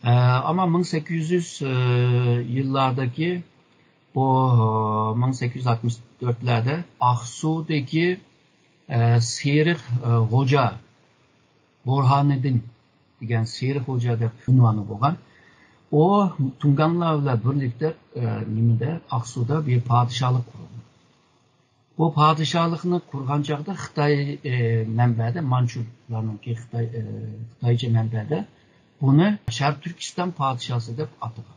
ئە، ئەمما مىڭ سەككىز يۈز يىللاردىكى بۇ، مىڭ سەككىز يۈز ئاتمىش تۆتلەردە ئاقسۇدىكى، ئە، سېرىق، ئە، غوجا، بۇرھانىدىن دېگەن سېرىق غوجا دەپ ئۇنۋانى بولغان. ئۇ تۇڭگانلار بىلەن بىرلىكتە، ئە، نېمىدە، ئاقسۇدا بىر پادىشاھلىق قۇرغان. بۇ پادىشاھلىقنى قۇرغان چاغدا خىتاي، ئى، مەنبەدە، مانچۇلارنىڭكى خىتاي، ئى، خىتايچە مەنبەدە بۇنى شەرقىي تۈركىستان پادىشاھسى دەپ ئاتىغان.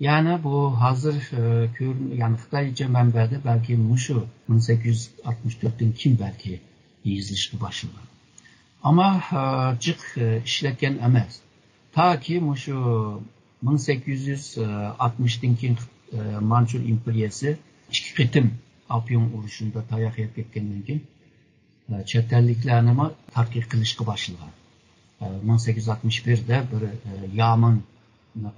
يەنى بۇ ھازىر، ئى، كۆر-، يەنى خىتايچە مەنبەدە بەلكى مۇشۇ مىڭ سەككىز يۈز ئاتمىش تۆتتىن كېيىن بەلكى يېزىلىشقا باشلىغان. ئەمما، ئى، جىق، ئى، ئىشلەتكەن ئەمەس. تاكى مۇشۇ مىڭ سەككىز يۈز ئاتمىشتىن كېيىن، ئى، مانچۇ ئىمپېرىيەسى ئىككى قېتىم ئاپيۇڭ ئۇرۇشىدا تاياق يەپ كەتكەندىن كېيىن، ئى، چەت ئەللىكلەرنىمۇ تەتقىق قىلىشقا باشلىغان. ئى، مىڭ سەككىز يۈز ئاتمىش بىردە بىر، ئى، يامىن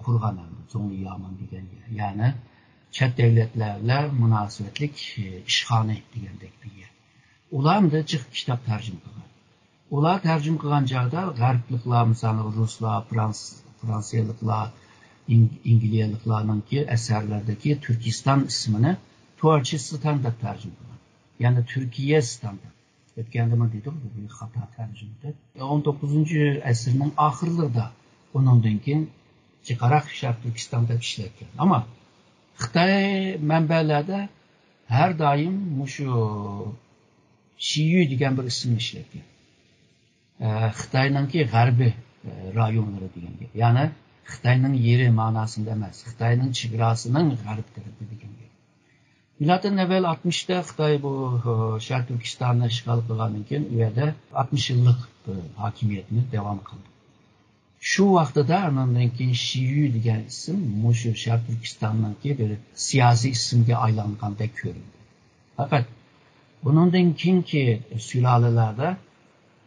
قۇرغان، زۇڭلى يامىن دېگەن يەر. يەنى چەت دۆلەتلەر بىلەن مۇناسىۋەتلىك، ئى، ئىشخانا دېگەندەك بىر يەر. ئۇلار ئەمدى جىق كىتاب تەرجىمە قىلغان. ئۇلار تەرجىمە قىلغان چاغدا غەربلىكلەر، مىسالىغا، رۇسلار، فرانس-، فرانسىيەلىكلار، ئىڭ-، ئىنگلىيەلىكلارنىڭكى ئەسەرلىرىدىكى تۈركىستان ئىسمىنى تۈركىستان دەپ تەرجىمە قىلغان. يەنى تۈركىيەستان دەپ. ئۆتكەندىمۇ دېدۇق، بۇ بىر خاتا تەرجىمە دەپ. ئون توققۇزىنچى ئەسىرنىڭ ئاخىرلىرىدا ئۇنىڭدىن كېيىن جىقراق شەرقىي تۈركىستان دەپ ئىشلەتكەن. ئەمما خىتاي مەنبەلەردە ھەر دائىم مۇشۇ شىيۈ دېگەن بىر ئىسىمنى ئىشلەتكەن. ئە، خىتاينىڭكى غەربىي، ئە، رايونلىرى دېگەن گەپ. يەنى خىتاينىڭ يېرى مەناسىدا ئەمەس، خىتاينىڭ چېگراسىنىڭ غەرب تەرىپى دېگەن گەپ. مىلادتىن ئەۋۋەل ئاتمىشتا خىتاي بۇ، ئە، شەرقىي تۈركىستاننى ئىشغال قىلغاندىن كېيىن، ئۇ يەردە ئاتمىش يىللىق بىر ھاكىمىيەتنى داۋام قىلدى. شۇ ۋاقتىدا ئاندىن كېيىن شىيۈ دېگەن ئىسىم مۇشۇ شەرقىي تۈركىستاننىڭكى بىر سىياسىي ئىسىمگە ئايلانغاندەك كۆرۈندى. پەقەت بۇنىڭدىن كېيىنكى سۇلالىلەردە،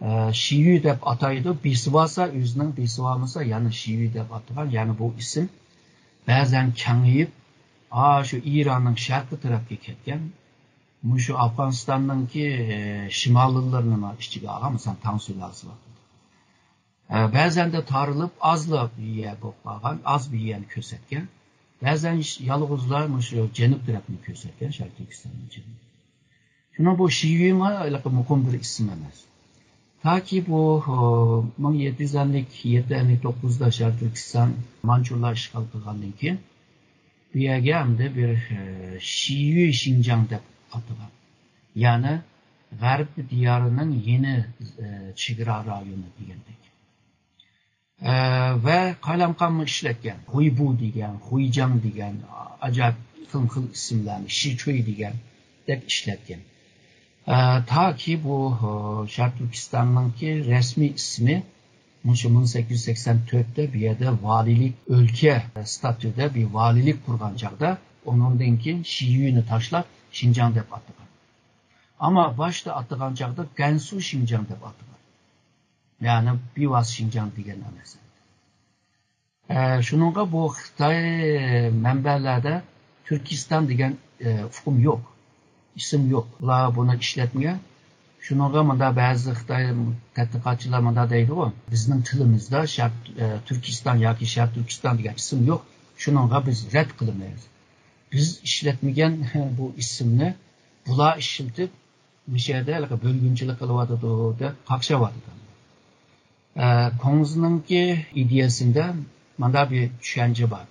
ئە، شىيۈ دەپ ئاتايدۇ. بېسىۋالسا، ئۆزىنىڭ بېسىۋالمىسا، يەنە شىيۈ دەپ ئاتىغان. يەنى بۇ ئىسىم بەزەن كېڭىيىپ، ئا، شۇ ئىراننىڭ شەرقىي تەرەپكە كەتكەن. مۇشۇ ئافغانىستاننىڭكى، ئە، شىمالىيلىرىنىمۇ ئىچىگە ئالغان، مىسال، تاڭ سۇلالىسى ۋاقتىدا. ئە، بەزەندە تارىلىپ، ئازلا بىر يەر بولۇپ قالغان، ئاز بىر يەرنى كۆرسەتكەن. بەزەن يالغۇزلا مۇشۇ جەنۇب تەرەپنى كۆرسەتكەن، شەرقىي تۈركىستاننىڭ جەنۇبى. شۇنىڭ بۇ شىيۈمۇ ھېلىقى مۇقىم بىر ئىسىم ئەمەس. تاكى بۇ، ئۇ، مىڭ يەتتە يۈز ئەللىك يەتتە ئەللىك توققۇزدا شەرقىي تۈركىستان مانچۇلار ئىشغال قىلغاندىن كېيىن، بۇ يەرگە ئەمدى بىر، ئە، شىيۈ شىنجاڭ دەپ ئاتىغان. يەنى غەرب دىيارىنىڭ يېڭى، ئە، چېگرا رايونى دېگەندەك. ئە، ۋە قالايمىقانمۇ ئىشلەتكەن. خۇيبۇ دېگەن، خۇيجاڭ دېگەن، ئاجايىپ خىلمۇخىل ئىسىملارنى، شىچۈي دېگەندەك ئىشلەتكەن. ئە، تاكى بۇ، ئە، شەرقىي تۈركىستاننىڭكى رەسمىي ئىسمى مۇشۇ مىڭ سەككىز يۈز سەكسەن تۆتتە بۇ يەردە ۋالىيلىك، ئۆلكە ستاتۇسىدا بىر ۋالىيلىك قۇرغان چاغدا، ئۇنىڭدىن كېيىن شىيۈنى تاشلاپ، شىنجاڭ دەپ ئاتىغان. ئەمما باشتا ئاتىغان چاغدا گەنسۇ شىنجاڭ دەپ ئاتىغان. يەنى بىۋاسىتە شىنجاڭ دېگەن ئەمەس. ئە، شۇنىڭغا بۇ خىتاي مەنبەلەردە تۈركىستان دېگەن، ئە، ئۇقۇم يوق، ئىسىم يوق. ئۇلار بۇنى ئىشلەتمىگەن. شۇنىڭغا مۇندا بەزى خىتاي تەتقىقاتچىلار مۇندا دەيدىغۇ، بىزنىڭ تىلىمىزدا شەرق، ئە، تۈركىستان ياكى شەرق تۈركىستان دېگەن ئىسىم يوق، شۇنىڭغا بىز رەت قىلىمىز. بىز ئىشلەتمىگەن بۇ ئىسىمنى بۇلار ئىشلىتىپ، مۇشۇ يەردە ھېلىقى بۆلگۈنچىلىك قىلىۋاتىدۇ دەپ قاقشاۋاتىدۇ. ئە، كوڭزنىڭكى ئىدىيەسىدە مۇنداق بىر چۈشەنچە بار.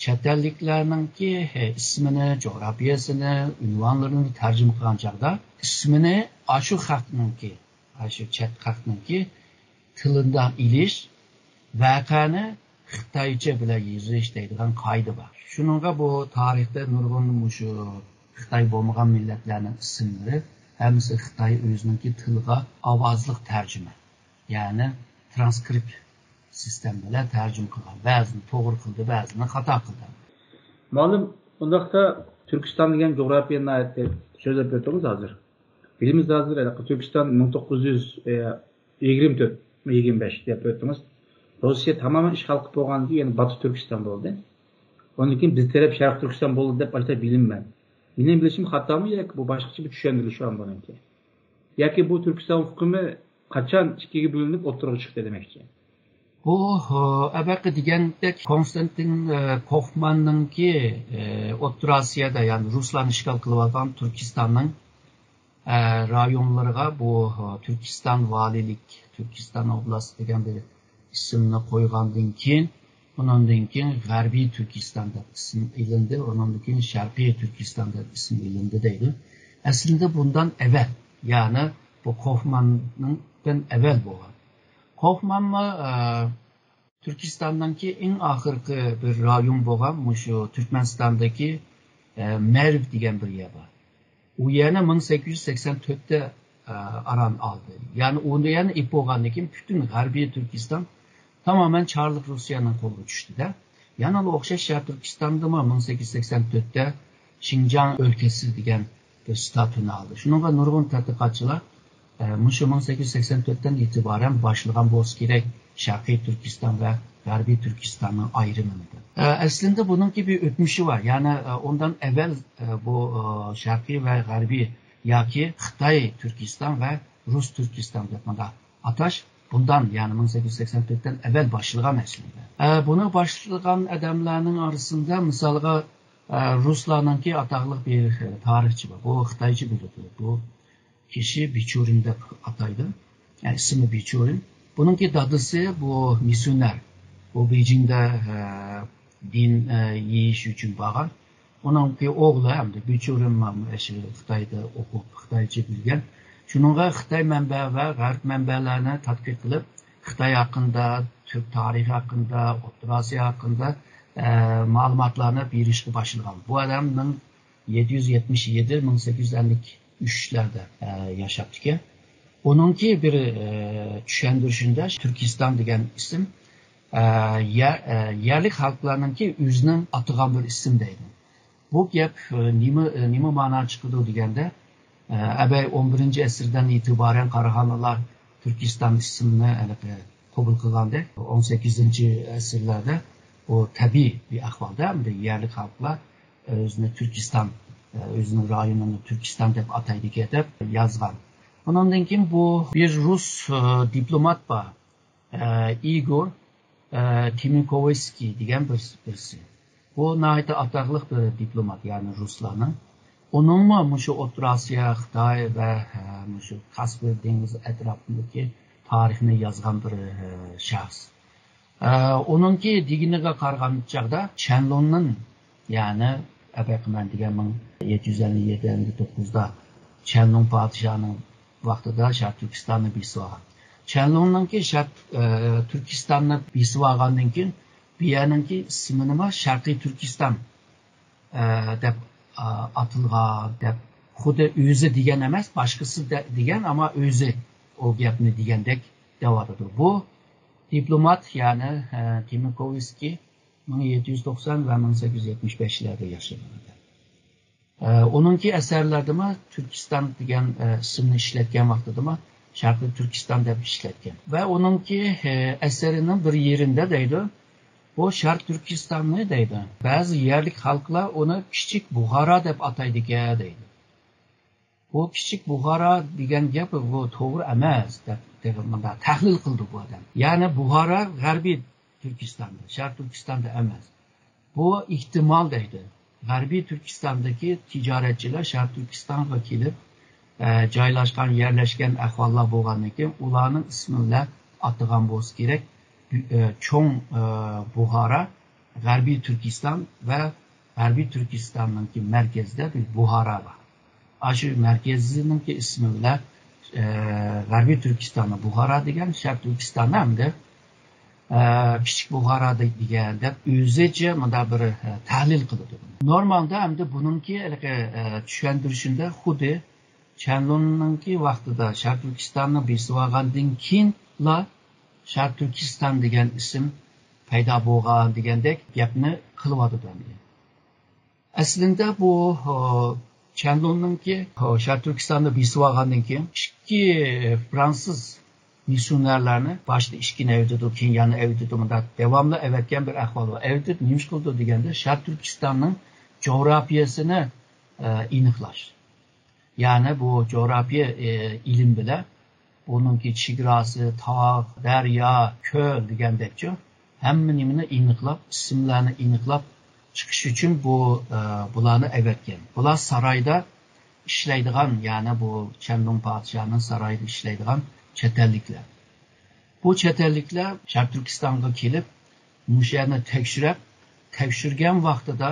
چەت ئەللىكلەرنىڭكى، ئە، ئىسمىنى، جۇغراپىيەسىنى، ئۇنۋانلىرىنى تەرجىمە قىلغان چاغدا ئىسمىنى ئاشۇ خەقنىڭكى، ئاشۇ چەت خەقنىڭكى تىلىدا ئېلىش، ۋەقەنى خىتايچە بىلەن يېزىش دەيدىغان قائىدە بار. شۇنىڭغا بۇ تارىختا نۇرغۇن مۇشۇ خىتاي بولمىغان مىللەتلەرنىڭ ئىسىملىرى ھەممىسى خىتاي ئۆزىنىڭكى تىلىغا ئاۋازلىق تەرجىمە، يەنى ترانسكرىپت سىستېما بىلەن تەرجىمە قىلغان. بەزىنى توغرا قىلدى، بەزىنى خاتا قىلدى. مۇئەللىم، ئۇنداقتا تۈركىستان دېگەن جۇغراپىيە ناھايىتى سۆزلەپ ئۆتتىڭىز ھازىر. بىلىمىز ھازىر، ھېلىقى تۈركىستان مىڭ توققۇز يۈز يىگىرمە تۆت، يىگىرمە بەش دەپ ئۆتتىڭىز. روسىيە تامامەن ئىشغال قىلىپ بولغاندىن كېيىن، يەنە باتۇ تۈركىستان بولدى. ئۇندىن كېيىن بىز تەرەپ شەرقىي تۈركىستان بولدى دەپ ئاشۇنداق بىلىمەن. مېنىڭ بىلىشىم خاتامۇ ياكى بۇ باشقىچە بىر چۈشەندۈرۈش بار بۇنىڭكى؟ ياكى بۇ تۈركىستان ئۇقۇمى قاچان ئىككىگە بۆلۈنۈپ ئوتتۇرىغا چىقتى دېمەكچى؟ بۇ، ئەبەقى دېگەندەك، كونستانتىن، ئە، كوفماننىڭكى، ئە، ئوتتۇرا ئاسىيادا، يەنى رۇسلارنى ئىشغال قىلىۋالغان تۈركىستاننىڭ، ئە، رايونلىرىغا بۇ، ئە، تۈركىستان ۋالىيلىك، تۈركىستان ئوبلاست دېگەن بىر ئىسىمنى قويغاندىن كېيىن، ئۇنىڭدىن كېيىن غەربىي تۈركىستان دەپ ئىسىم ئېلىندى، ئۇنىڭدىن كېيىن شەرقىي تۈركىستان دەپ ئىسىم ئېلىندى دەيدۇ. ئەسلىدە بۇندىن ئەۋەل، يەنى بۇ كوفماننىڭدىن ئەۋەل بولغان. كوفمانمۇ، ئە، تۈركىستاننىڭكى ئەڭ ئاخىرقى بىر رايون بولغان مۇشۇ تۈركمەنىستاندىكى، ئە، مەرۋ دېگەن بىر يەر بار. ئۇ يەرنى مىڭ سەككىز يۈز سەكسەن تۆتتە، ئە، ئاران ئالدى. يەنى ئۇنى يەنە ئېلىپ بولغاندىن كېيىن پۈتۈن غەربىي تۈركىستان تامامەن چارلىق روسىيەنىڭ قولىغا چۈشتى-دە. يەنىلا ئوخشاش شەرقىي تۈركىستاندىمۇ مىڭ سەككىز يۈز سەكسەن تۆتتە شىنجاڭ ئۆلكىسى دېگەن بىر ستاتۇسنى ئالدى. شۇنىڭغا نۇرغۇن تەتقىقاتچىلار، ئە، مۇشۇ مىڭ سەككىز يۈز سەكسەن تۆتتىن ئېتىبارەن باشلىغان بولسا كېرەك شەرقىي تۈركىستان ۋە غەربىي تۈركىستاننىڭ ئايرىمىنى دەپ. ئە، ئەسلىدە بۇنىڭكى بىر ئۆتمۈشى بار. يەنى، ئە، ئۇندىن ئەۋۋەل، ئە، بۇ، ئە، شەرقىي ۋە غەربىي ياكى خىتاي تۈركىستان ۋە رۇس تۈركىستان دەپ مۇنداق ئاتاش بۇندىن، يەنى مىڭ سەككىز يۈز سەكسەن تۆتتىن ئەۋۋەل باشلىغان ئەسلىدە. ئە، بۇنى باشلىغان ئادەملەرنىڭ ئارىسىدا، مىسالغا، ئە، رۇسلارنىڭكى ئاتاقلىق بىر، ئە، تارىخچى بار. بۇ خىتايچە بىلىدۇ. بۇ كىشى بىچۇرىن دەپ ئاتايدۇ. يەنى ئىسمى بىچۇرىن. بۇنىڭكى دادىسى بۇ مىسيونېر. بۇ بېيجىڭدە، ئە، دىن، ئە، يېيىش ئۈچۈن بارغان. ئۇنىڭكى ئوغلى ھەمدە بىچۇرىن مانا شۇ خىتايدا ئوقۇپ، خىتايچە بىلگەن. شۇنىڭغا خىتاي مەنبە ۋە غەرب مەنبەلەرنى تەتقىق قىلىپ، خىتاي ھەققىدە، تۈرك تارىخى ھەققىدە، ئوتتۇرا ئاسىيا ھەققىدە، ئە، مەلۇماتلارنى بېرىشكە باشلىغان. بۇ ئادەم مىڭ يەتتە يۈز يەتمىش يەتتە، مىڭ سەككىز يۈز ئەللىك ئۈچلەردە، ئە، ياشاپتىكەن. ئۇنىڭكى بىر، ئە، چۈشەندۈرۈشىندە تۈركىستان دېگەن ئىسىم، ئە، يە-، ئە، يەرلىك خەلقلەرنىڭكى ئۆزىنىڭ ئاتىغان بىر ئىسىم دەيدۇ. بۇ گەپ، ئە، نېمە، ئە، نېمە مانا چىقىدۇ دېگەندە، ئە، ئەبەي ئون بىرىنچى ئەسىردىن ئېتىبارەن قاراخانلىلار تۈركىستان ئىسمىنى ھېلىقى قوبۇل قىلغاندەك، ئون سەككىزىنچى ئەسىرلەردە بۇ تەبىئىي بىر ئەھۋالدا، ئەمدى يەرلىك خەلقلەر ئۆزىنى تۈركىستان، ئۆزىنىڭ رايونىنى تۈركىستان دەپ ئاتايدىكەن دەپ يازغان. ئۇنىڭدىن كېيىن بۇ بىر رۇس، ئە، دىپلومات بار، ئە، ئىگور، ئە، تىمىكوۋسكىي دېگەن بىر، بىرسى. بۇ ناھايىتى ئاتاقلىق بىر دىپلومات، يەنى رۇسلارنىڭ. ئۇنىڭمۇ مۇشۇ ئوتتۇرا ئاسىيا، خىتاي ۋە، ئە، مۇشۇ كاسپىي دېڭىزى ئەتراپىدىكى تارىخنى يازغان بىر، ئە، شەخس. ئە، ئۇنىڭكى دېگىنىگە قارىغان چاغدا چەنلۇننىڭ، يەنى ئەبەقىمەن دېگەن مىڭ يەتتە يۈز ئەللىك يەتتە، ئەللىك توققۇزدا چەنلۇن پادىشاھنىڭ ۋاقتىدا شەرقىي تۈركىستاننى بېسىۋالغان. چەنلۇننىڭكى شەرق، ئە، تۈركىستاننى بېسىۋالغاندىن كېيىن بۇ يەرنىڭكى ئىسمىنىمۇ شەرقىي تۈركىستان، ئە، دەپ، ئە، ئاتىلغان دەپ، خۇددى ئۆزى دېگەن ئەمەس، باشقىسى دە-، دېگەن، ئەمما ئۆزى ئۇ گەپنى دېگەندەك دەۋاتىدۇ. بۇ دىپلومات، يەنى، ئە، تىمىكوۋسكىي مىڭ يەتتە يۈز توقسان ۋە مىڭ سەككىز يۈز يەتمىش بەشلەردە ياشىغان ئىدى. ئە، ئۇنىڭكى ئەسەرلەردىمۇ تۈركىستان دېگەن، ئە، ئىسىمنى ئىشلەتكەن ۋاقتىدىمۇ شەرقىي تۈركىستان دەپ ئىشلەتكەن. ۋە ئۇنىڭكى، ئە، ئەسىرىنىڭ بىر يېرىندە دەيدۇ، بۇ شەرق تۈركىستاننى دەيدۇ. بەزى يەرلىك خەلقلەر ئۇنى كىچىك بۇخارا دەپ ئاتايدىكەن دەيدۇ. بۇ كىچىك بۇخارا دېگەن گەپ، بۇ توغرا ئەمەس، دەپ تېخى مۇنداق تەھلىل قىلدى بۇ ئادەم. يەنى بۇخارا غەربىي تۈركىستاندا، شەرقىي تۈركىستاندا ئەمەس. بۇ ئېھتىمال دەيدۇ. غەربىي تۈركىستاندىكى تىجارەتچىلەر شەرقىي تۈركىستانغا كېلىپ، ئە، جايلاشقان، يەرلەشكەن ئەھۋاللار بولغاندىن كېيىن، ئۇلارنىڭ ئىسمى بىلەن ئاتىغان بولسا كېرەك. ئە، چوڭ، ئە، بۇخارا، غەربىي تۈركىستان ۋە غەربىي تۈركىستاننىڭكى مەركىزىدە بىر بۇخارا بار. ئاشۇ مەركىزىنىڭكى ئىسمى بىلەن، ئە، غەربىي تۈركىستاننى بۇخارا دېگەن، شەرقىي تۈركىستاننى ئەمدى، ئە، كىچىك بۇخارا دە-، دېگەن دەپ ئۆزىچە مۇنداق بىر، ئە، تەھلىل قىلىدۇ. نورمالدا ئەمدى بۇنىڭكى ھېلىقى، ئە، چۈشەندۈرۈشىدە خۇددى چەنلۇننىڭكى ۋاقتىدا شەرقىي تۈركىستاننى بېسىۋالغاندىن كېيىنلا شەرقىي تۈركىستان دېگەن ئىسىم پەيدا بولغان دېگەندەك گەپنى قىلىۋاتىدۇ ئەمدى. ئەسلىندە بۇ، ئۇ، چەنلۇننىڭكى، ئۇ، شەرقىي تۈركىستاننى بېسىۋالغاندىن كېيىن ئىككى فرانسۇز مىسسىيونېرلارنى باشتا ئىككىنى ئەۋېتىدۇ، كېيىن يەنە ئەۋېتىدۇ، مۇنداق داۋاملىق ئەۋەتكەن بىر ئەھۋال بار. ئەۋېتىپ نېمە ئىش قىلىدۇ دېگەندە، شەرقىي تۈركىستاننىڭ جۇغراپىيەسىنى، ئە، ئېنىقلاش. يەنى بۇ جۇغراپىيە، ئى، ئىلىم بىلەن بۇنىڭكى چېگراسى، تاغ، دەريا، كۆل دېگەندەكچۇ، ھەممە نېمىنى ئېنىقلاپ، ئىسىملارنى ئېنىقلاپ چىقىش ئۈچۈن بۇ، ئى، بۇلارنى ئەۋەتكەن. بۇلار سارايدا ئىشلەيدىغان، يەنى بۇ چەندۇڭ پادىشاھنىڭ سارايىدا ئىشلەيدىغان چەت ئەللىكلەر. بۇ چەت ئەللىكلەر شەرقىي تۈركىستانغا كېلىپ، مۇشۇ يەرنى تەكشۈرۈپ، تەكشۈرگەن ۋاقتىدا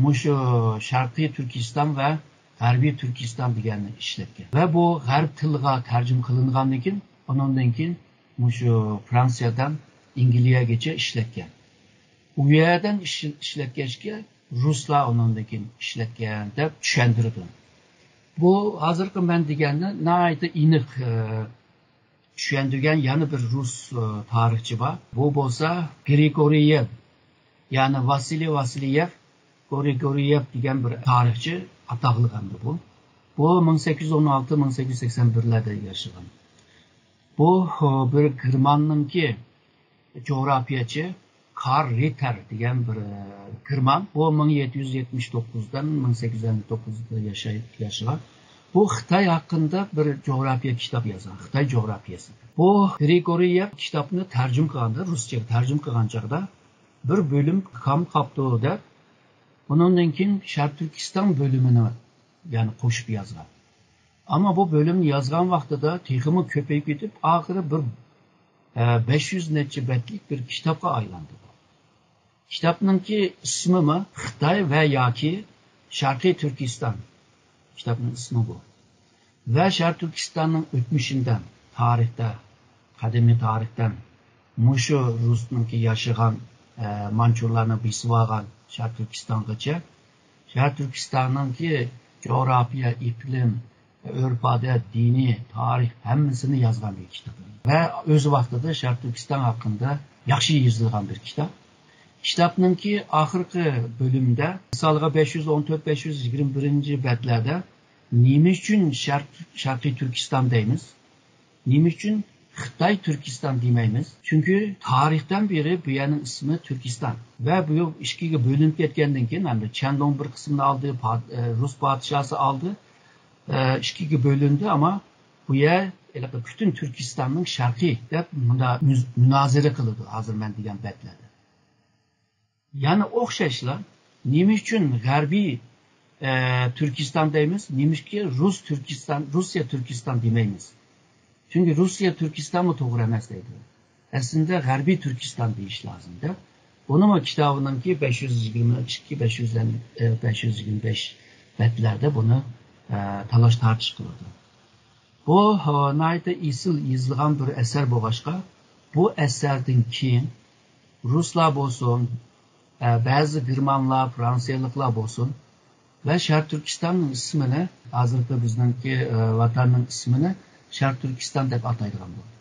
مۇشۇ شەرقىي تۈركىستان ۋە غەربىي تۈركىستان دېگەننى ئىشلەتكەن. ۋە بۇ غەرب تىلىغا تەرجىمە قىلىنغاندىن كېيىن، ئۇنىڭدىن كېيىن مۇشۇ فرانسىيەدىن ئەنگلىيەگىچە ئىشلەتكەن. ئۇ يەردىن ئىش-، ئىشلەتكەچكە، رۇسلار ئۇنىڭدىن كېيىن ئىشلەتكەن دەپ چۈشەندۈرىدۇ. بۇ ھازىرقى مەن دېگەننى ناھايىتى ئېنىق، ئە، چۈشەندۈرگەن يەنە بىر رۇس، ئە، تارىخچى بار. بۇ بولسا گرىگورىيېۋ، يەنى ۋاسىلىي ۋاسىليېف، گرىگورىيېۋ دېگەن بىر تارىخچى، ئاتاقلىق ئەمدى بۇ. بۇ مىڭ سەككىز يۈز ئون ئالتە، مىڭ سەككىز يۈز سەكسەن بىرلەردە ياشىغان. بۇ، ئە، بىر گېرماننىڭكى جۇغراپىيەچى كارل رىتتېر دېگەن بىر، ئە، گېرمان. بۇ مىڭ يەتتە يۈز يەتمىش توققۇزدىن مىڭ سەككىز يۈز ئەللىك توققۇزدا ياشاي-، ياشىغان. بۇ خىتاي ھەققىدە بىر جۇغراپىيە كىتاب يازغان، خىتاي جۇغراپىيەسى. بۇ گرىگورىيېۋ كىتابنى تەرجىمە قىلغاندا، رۇسچىغا تەرجىمە قىلغان چاغدا، بىر بۆلۈم كام قاپتۇ دەپ، ئۇنىڭدىن كېيىن شەرقىي تۈركىستان بۆلۈمىنى يەنە قوشۇپ يازغان. ئەمما بۇ بۆلۈمنى يازغان ۋاقتىدا تېخىمۇ كۆپىيىپ كېتىپ، ئاخىرى بىر، ئە، بەش يۈز نەچچە بەتلىك بىر كىتابقا ئايلاندى بۇ. كىتابنىڭكى ئىسمىمۇ خىتاي ۋە ياكى شەرقىي تۈركىستان. كىتابنىڭ ئىسمى بۇ. ۋە شەرقىي تۈركىستاننىڭ ئۆتمۈشىدىن، تارىختا، قەدىمىي تارىختىن مۇشۇ رۇسنىڭكى ياشىغان، ئە، مانچۇلارنى بېسىۋالغان شەرقىي تۈركىستانغىچە، شەرقىي تۈركىستاننىڭكى جۇغراپىيە، ئىقلىم، ئۆرپ-ئادەت، دىنىي، تارىخ ھەممىسىنى يازغان بىر كىتاب. ۋە ئۆز ۋاقتىدا شەرقىي تۈركىستان ھەققىدە ياخشى يېزىلغان بىر كىتاب. كىتابنىڭكى ئاخىرقى بۆلۈمىدە، مىسالغا، بەش يۈز ئون تۆت، بەش يۈز يىگىرمە بىرىنچى بەتلەردە نېمە ئۈچۈن شەرق-، شەرقىي تۈركىستان دەيمىز؟ نېمە ئۈچۈن خىتاي تۈركىستان دېمەيمىز؟ چۈنكى تارىختىن بېرى بۇ يەرنىڭ ئىسمى تۈركىستان. ۋە بۇ ئىككىگە بۆلۈنۈپ كەتكەندىن كېيىن، ئەمدى چەندۇڭ بىر قىسمىنى ئالدى، پا-، ئە، رۇس پادىشاسى ئالدى، ئە، ئىككىگە بۆلۈندى، ئەمما بۇ يەر ھېلىقى پۈتۈن تۈركىستاننىڭ شەرقى دەپ مۇندا مۇز-، مۇنازىرە قىلىدۇ ھازىر مەن دېگەن بەتلەردە. يەنە ئوخشاشلا، نېمە ئۈچۈن غەربىي، ئە، تۈركىستان دەيمىز، نېمىشقا رۇس تۈركىستان، رۇسىيە تۈركىستان دېمەيمىز؟ چۈنكى رۇسىيە تۈركىستانمۇ توغرا ئەمەس دەيدۇ. ئەسلىدە غەربىي تۈركىستان دېيىش لازىم دەپ. بۇنىمۇ كىتابىنىڭكى بەش يۈز يىگىرمە ئىككى، بەش يۈز، ئە، بەش يۈز يىگىرمە بەش بەتلەردە بۇنى، ئە، تالاش تارتىش قىلىدۇ. بۇ، ئە، ناھايىتى ئېسىل يېزىلغان بىر ئەسەر بولغاچقا، بۇ ئەسەردىن كېيىن رۇسلار بولسۇن، ئە، بەزى گېرمانلار، فرانسىيەلىكلار بولسۇن ۋە شەرقىي تۈركىستاننىڭ ئىسمىنى، ھازىرقى بىزنىڭكى، ئە، ۋاتاننىڭ ئىسمىنى شەرقىي تۈركىستان دەپ ئاتايدىغان بولدى.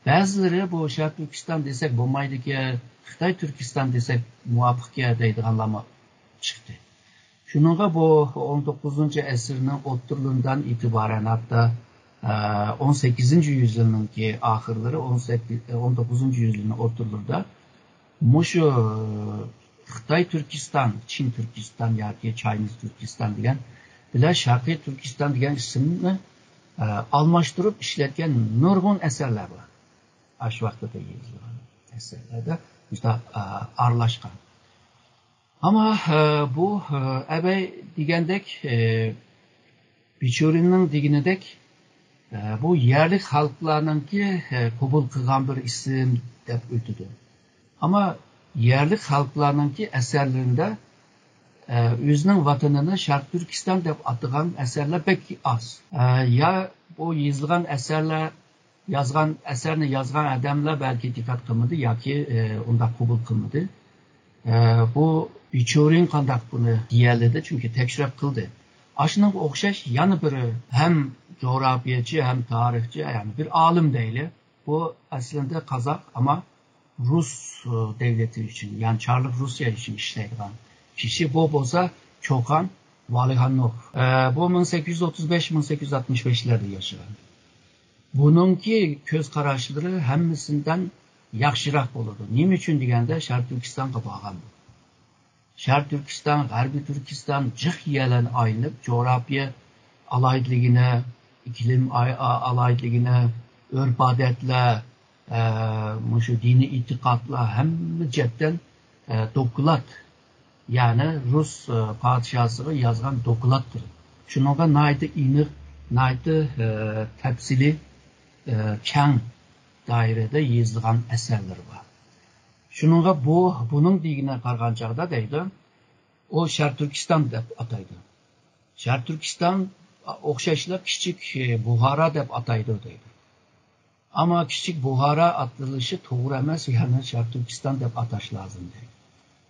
بەزىلىرى بۇ شەرقىي تۈركىستان دېسەك بولمايدىكەن، خىتاي تۈركىستان دېسەك مۇۋاپىقكەن دەيدىغانلارمۇ چىقتى. شۇنىڭغا بۇ ئون توققۇزىنچى ئەسىرنىڭ ئوتتۇرىلىرىدىن ئېتىبارەن، ھەتتا، ئە، ئون سەككىزىنچى يۈزيىلنىڭكى ئاخىرلىرى، ئون سەككىز، ئون توققۇزىنچى يۈزيىلنىڭ ئوتتۇرىلىرىدا مۇشۇ خىتاي تۈركىستان، چىن تۈركىستان ياكى چاينىز تۈركىستان دېگەن بىلەن شەرقىي تۈركىستان دېگەن ئىسىمنى، ئە، ئالماشتۇرۇپ ئىشلەتكەن نۇرغۇن ئەسەرلەر بار. ئاشۇ ۋاقتىدا يېزىلغان ئەسەرلەردە مۇشۇنداق، ئە، ئارىلاشقان. ئەمما، ئە، بۇ، ئە، ئەبەي دېگەندەك، ئە، بىچۇرىننىڭ دېگىنىدەك، ئە، بۇ يەرلىك خەلقلەرنىڭكى، ئە، قوبۇل قىلغان بىر ئىسىم دەپ ئۆتىدۇ. ئەمما يەرلىك خەلقلەرنىڭكى ئەسەرلىرىدە، ئە، ئۆزىنىڭ ۋەتىنىنى شەرقىي تۈركىستان دەپ ئاتىغان ئەسەرلەر بەك ئاز. ئە، يا بۇ يېزىلغان ئەسەرلەر، يازغان، ئەسەرنى يازغان ئادەملەر بەلكى دىققەت قىلمىدى ياكى، ئە، ئۇنداق قوبۇل قىلمىدى. ئە، بۇ بىچۇرىن قانداق بۇنى دېيەلىدى، چۈنكى تەكشۈرۈپ قىلدى. ئاشۇنىڭغا ئوخشاش يەنە بىر ھەم جۇغراپىيەچى، ھەم تارىخچى، يەنى بىر ئالىم دەيلى. بۇ ئەسلىدە قازاق، ئەمما رۇس، ئە، دۆلىتى ئۈچۈن، يەنى چارلىق رۇسىيە ئۈچۈن ئىشلەيدىغان كىشى. بۇ بولسا چوقان ۋالىھانوف. ئە، بۇ مىڭ سەككىز يۈز ئوتتۇز بەش، مىڭ سەككىز يۈز ئاتمىش بەشلەردە ياشىغان. بۇنىڭكى كۆز قاراشلىرى ھەممىسىدىن ياخشىراق بولىدۇ. نېمە ئۈچۈن دېگەندە، شەرقىي تۈركىستانغا بارغان. شەرقىي تۈركىستان، غەربىي تۈركىستان جىق يەرلەرنى ئايلىنىپ، جۇغراپىيە ئالاھىدىلىكىنى، ئىقلىم ئاي-، ئا-، ئالاھىدىلىكىنى، ئۆرپ-ئادەتلەر، ئە، مۇشۇ دىنىي ئېتىقادلار ھەممە جەھەتتىن، ئە، دوكلات، يەنى رۇس، ئە، پادىشاسىغا يازغان دوكلاتتۇر. شۇنىڭغا ناھايىتى ئېنىق، ناھايىتى، ئە، تەپسىلىي، ئە، كەڭ دائىرىدە يېزىلغان ئەسەرلىرى بار. شۇنىڭغا بۇ، بۇنىڭ دېگىنىگە قارىغان چاغدا دەيدۇ، ئۇ شەرقىي تۈركىستان دەپ ئاتايدۇ. شەرقىي تۈركىستان ئوخشاشلا كىچىك، ئە، بۇخارا دەپ ئاتايدۇ دەيدۇ. ئەمما كىچىك بۇخارا ئاتىلىشى توغرا ئەمەس، يەنى شەرقىي تۈركىستان دەپ ئاتاش لازىم دەيدۇ.